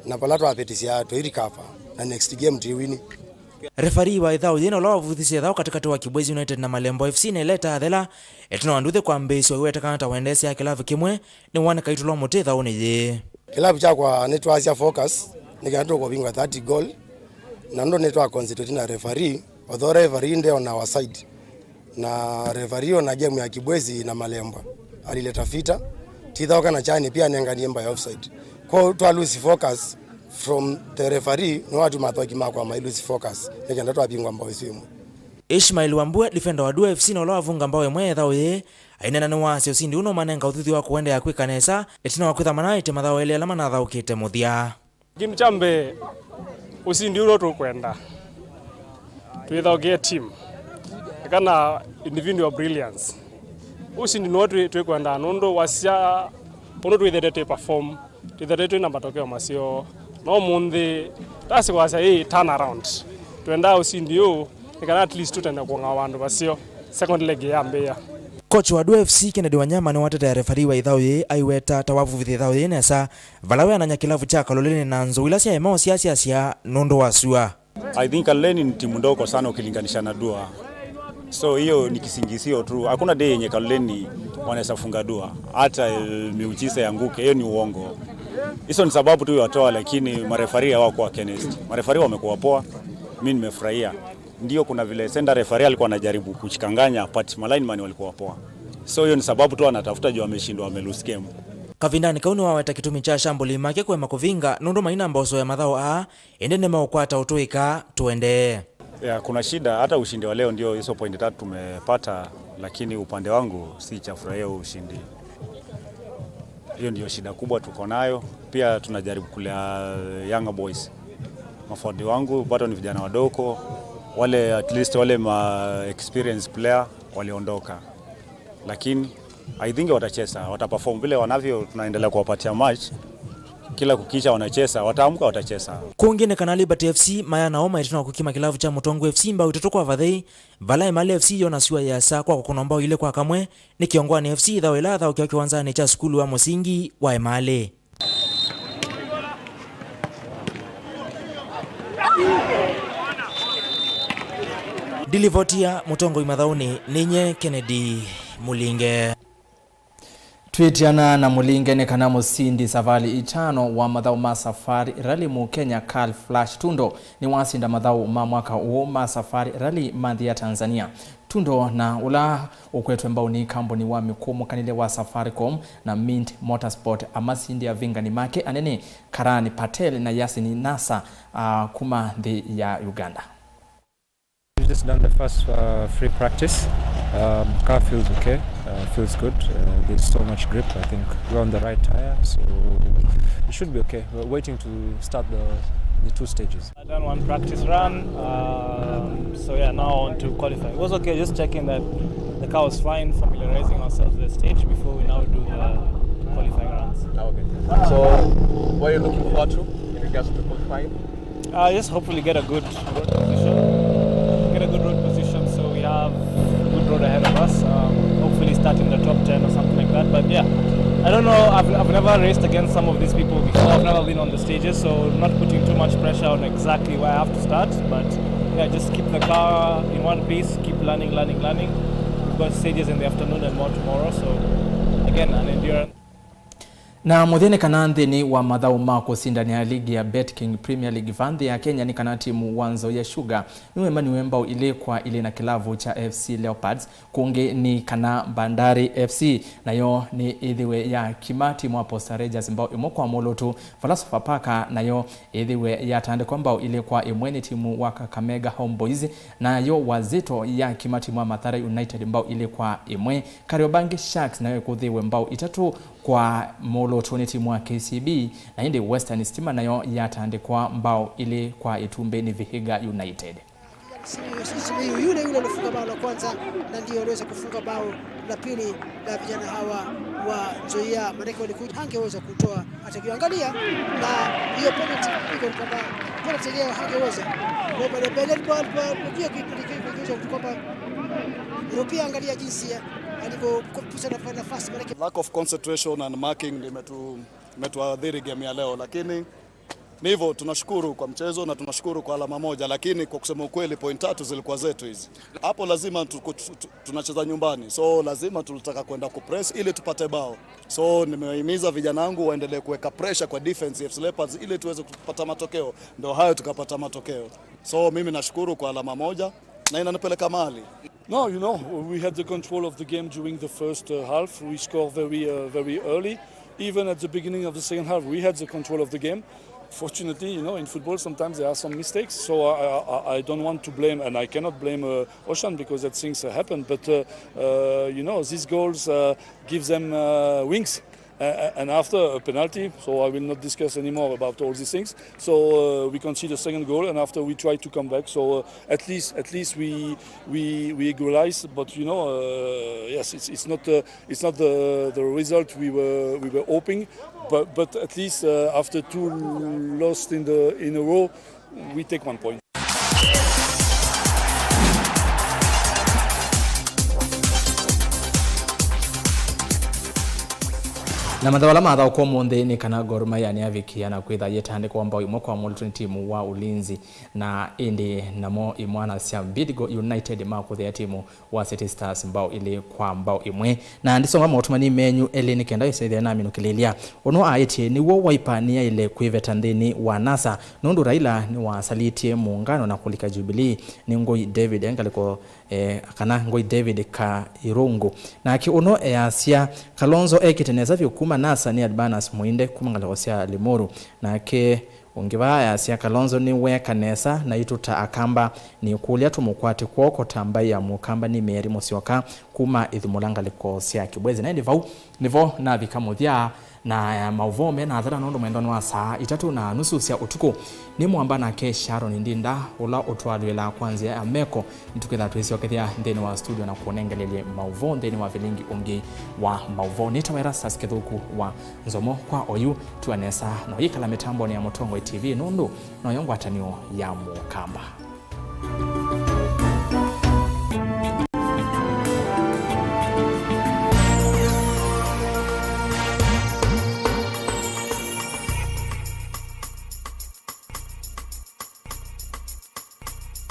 na vala twavĩtĩsya tũi recover na next game tũiwini. Referee wa ĩthaũ yĩĩ na ũla wavuthisye ĩthaũ katĩkatĩ wa Kibwezi United na Malembo F C nĩ Leta Athela, ĩtina wa nduthi kwambĩĩsya ũiwetekana ta wendeesya kĩlavu kĩmwe nĩwoneka itulwa mũtĩ ĩthaũnĩ yĩĩ. Kĩlavu kyakwa nĩtwasya focus nĩ kana tũkũvingwa thirty goal, na ndo nĩtwa concentrate na referee, although referee nde on our side. Na referee ona game ya Kibwezi na Malembwa alileta fita, tithaũka na chani pia anenganie mbayo offside. Kwa twa lose focus from the referee, no watu mathoki makwa mai lose focus nĩ kenda twavingwa mbao isu imwe. Ishmael Wambua, defender wa Dua F C na ũla wavunga mbao ĩmwe ĩthaũ yĩĩ, aineena nĩwasya ũsindi ũũ nũmanenga ũthuthyo wa kũendeea kwĩka nesa ĩtina wa kwĩtha manaĩte mathaũ elĩ ala manathaũkĩte mũthya. Kĩndũ kya mbee, ũsindi ũla tũkwenda twĩthaũkĩe team, eka na individual brilliance. Ũsindi nĩw'o twĩ- twĩkwendaa nũndũ wasya ũndũ twĩthete twĩ perform, twĩthete twĩ na matokeo maseo. No ũmũnthĩ tasi wasya ĩ turn around. Twendaa ũsindi ũũ nĩ kana at least tũtende kũng'awa vandũ vaseo second leg yambĩĩa. Coach wa Dua F C Kennedy Wanyama nĩwatetea referee wa ĩthaũ yĩĩ aiweta ta wavuvithya ĩthaũ yĩĩ nesa, vala weanany'a kĩlavu kya Kaloleni na nzou ila syaema ũsyasyasya nũndũ wa sua. I think Kaloleni ni timu ndogo sana ukilinganisha na Dua. So hiyo ni kisingizio tu. Hakuna day yenye Kaloleni wanaweza funga Dua. Hata eh, miujiza yanguke, hiyo ni uongo. Hizo ni sababu tu watoa, lakini marefari hawakuwa against. Marefari wamekuwa poa. Mimi nimefurahia. Ndio, kuna vile center referee alikuwa anajaribu kuchikanganya, but malineman walikuwa poa. So hiyo ni sababu tu anatafuta juu ameshindwa, ame lose game. Kavindanĩ kau nĩwaweta kĩtumi kya ashambũli make kũema kũvinga nũndũ maina mboso ya mathaũ aa, ĩndĩ nĩmeũkwata ũtũĩka tũendee. Ya, kuna shida, hata ushindi wa leo ndio hizo point tatu tumepata, lakini upande wangu si cha furahia huu ushindi. Hiyo ndio shida kubwa tuko nayo. Pia tunajaribu kulea younger boys. Mafundi wangu bado ni vijana wadogo, wale at least wale ma experienced player waliondoka, lakini I think watacheza, wataperform vile wanavyo, tunaendelea kuwapatia match. Kila kukicha wanacheza, wataamka watacheza. Kũngĩ nĩ kana Liberty F C maya nao maitana kũkima kĩlavu kya Mũtongu F C mbao itatũ kwa vathei, vala Emali F C yona sua yĩasa kwa kũkũnwa mbao ilĩ kwa kamwe nĩ Kĩongwani F C ĩthaũ ĩla athaũkĩwa kĩwanzanĩ kya sukulu wa mũsingi wa Emali. Ndilivotia Mũtongoi mathaũnĩ nĩ nye Kennedy Mũlinge. Twĩtiana na mũlinge nĩ kana mũsindi savalĩ itano wa mathaũ ma Safari Rally, Mũkenya Carl Flash Tundo, nĩwasinda mathaũ ma mwaka ũũ ma Safari Rally ma nthĩ ya Tanzania. Tundo, na ũla ũkwetwe mbau nĩ kambuni wa mĩkũmũkanĩle wa Safaricom na Mint Motorsport, amasindie avingani make anene Karan Patel na Yasin Nasser, ah, kuma nthĩ ya Uganda. We've just done the first uh, free practice. Um, car feels okay, uh, feels good. Uh, there's so much grip. I think we're on the right tire, so it should be okay. We're waiting to start the, the two stages. I done one practice run, um, so yeah, now on to qualifying. It was okay, just checking that the car was fine, familiarizing ourselves with the stage before we now do the qualifying runs. Ah, okay. So, what are you looking forward to in regards to qualifying? Uh, just hopefully get a good road position. Get a good road position so we have a good road ahead of us. Um, hopefully start in the top ten or something like that. But yeah, I don't know. I've, I've never raced against some of these people before. I've never been on the stages, so not putting too much pressure on exactly where I have to start. But yeah, just keep the car in one piece, keep learning, learning, learning. We've got stages in the afternoon and more tomorrow. So again, an endurance. Na mũthya nĩ kana nthĩnĩ wa mathaũ ma kũsindanĩa ligi ya BetKing Premier League va nthĩ ya Kenya, nĩ kana timu wa Nzoia Sugar nĩwemaniwe mbao ilĩ kwa ilĩ na kĩlavu kya F C Leopards. Kũngĩ nĩ kana Bandari F C nayo nĩ ĩthĩwe ya kima timu wa Posta Rangers mbao ĩmwe kwa mũlũtu. Vala Sofapaka nayo ĩthĩwe yatandĩkwa mbao ilĩ kwa ĩmwe nĩ timu wa Kakamega Homeboys, nayo Wazito ya kima timu wa Mathare United mbao ilĩ kwa ĩmwe. Kariobangi Sharks nayo ĩkũthĩwe mbao itatũ kwa mũlũtu nĩ timu wa K C B, na ĩndĩ Western Stima nayo yatandĩkwa mbao ilĩ kwa ĩtumbĩ nĩ Vihiga United. Simiyu, Simiyu yule yule alifunga bao la kwanza na ndio aliweza kufunga bao la pili la vijana hawa wa Nzoia, maanake walikuja, hangeweza kutoa hata kiangalia na hiyo penalty, iko kwamba penalty yenyewe hangeweza. Kwa maana mbele alikuwa, alikuwa, alikuwa kuja kwamba Rupia, angalia jinsi ya alivyokuwa nafasi, maanake Lack of concentration and marking ndio imetu-, imetuathiri game ya leo, lakini ni hivyo, tunashukuru kwa mchezo na tunashukuru kwa alama moja, lakini kwa kusema ukweli, point tatu zilikuwa zetu hizi. Hapo lazima tu-, tu-, tu-, tunacheza nyumbani, so lazima tulitaka kwenda kupress ili tupate bao. So nimewahimiza vijana wangu waendelee kuweka pressure kwa defense ya F C Leopards ili tuweze kupata matokeo. Ndio hayo, tukapata matokeo. So mimi nashukuru kwa alama moja na inanipeleka mahali. No, you know, we had the control of the game during the first, uh, half. We scored very, uh, very early. Even at the beginning of the second half, we had the control of the game. Fortunately, you know, in football, sometimes there are some mistakes. So I, I, I don't want to blame, and I cannot blame, uh, Ocean because that things, uh, happen. But, uh, uh, you know, these goals, uh, give them, uh, wings. Uh, and after a penalty, so I will not discuss anymore about all these things. So, uh, we concede a second goal, and after we try to come back. So, uh, at least, at least we, we, we equalize. But, you know, uh, yes, it's, it's not, uh, it's not the, the result we were, we were hoping. But, but at least, uh, after two lost in the, in a row, we take one point. Na mathaũ ala mathaũkwa ũmũnthĩ nĩ kana Gor Mahia nĩyavikia na kwĩtha yĩtandĩkwa mbao ĩmwe kwa mũlũtu nĩ timu wa Ulinzi, na ĩndĩ namo imwana sya Bidco United makũthĩa timu wa City Stars mbao ilĩ kwa mbao ĩmwe. Na ndisoma maũtũmani menyu elĩ nĩ kenda ĩsethĩa naminũkĩlĩlya. Ũno aĩtye nĩw'o Wiper nĩyaĩle kwĩveta nthĩnĩ wa NASA, nũndũ Raila nĩwasalĩtye mũũngano na kũlika Jubilee. Nĩ ngũi David e ngalĩko, eh, kana ngũi David Kairungu. Nake ũno easya Kalonzo ekĩte nesa vyũ kuma NASA nĩ Albanus Muinde kuma ngalĩko sya Limuru. Nake ũngĩ vaa easya Kalonzo nĩweeka nesa naitũ ta Akamba, nĩkũlya tũmũkwate kw'oko ta mbaĩ ya Mũkamba nĩ Mary Mũsyoka kuma Ithumũla ngalĩko sya Kĩbwezi. Na ĩndĩ vau nĩvo navika mũthya na, eh, maũvoo me na thela nũndũ mwendonĩ wa saa itatũ na nusu sya ũtukũ. Nĩ mwamba nake Sharon Ndinda ũla ũtwalwĩlaa kwa nzĩa ya meko. Nĩtũkĩtha twĩsyokethya nthĩnĩ wa studio na kũnengelelye maũvoo nthĩnĩ wa vilingi ũngĩ wa maũvoo. Nĩtawa Erastus Kĩthũku wa Nzomo kwa oyu. Tua nesa na ũyĩkala mĩtambonĩ ya Mũtongoi T V nũndũ noyo ngwatanĩo ya Mũkamba.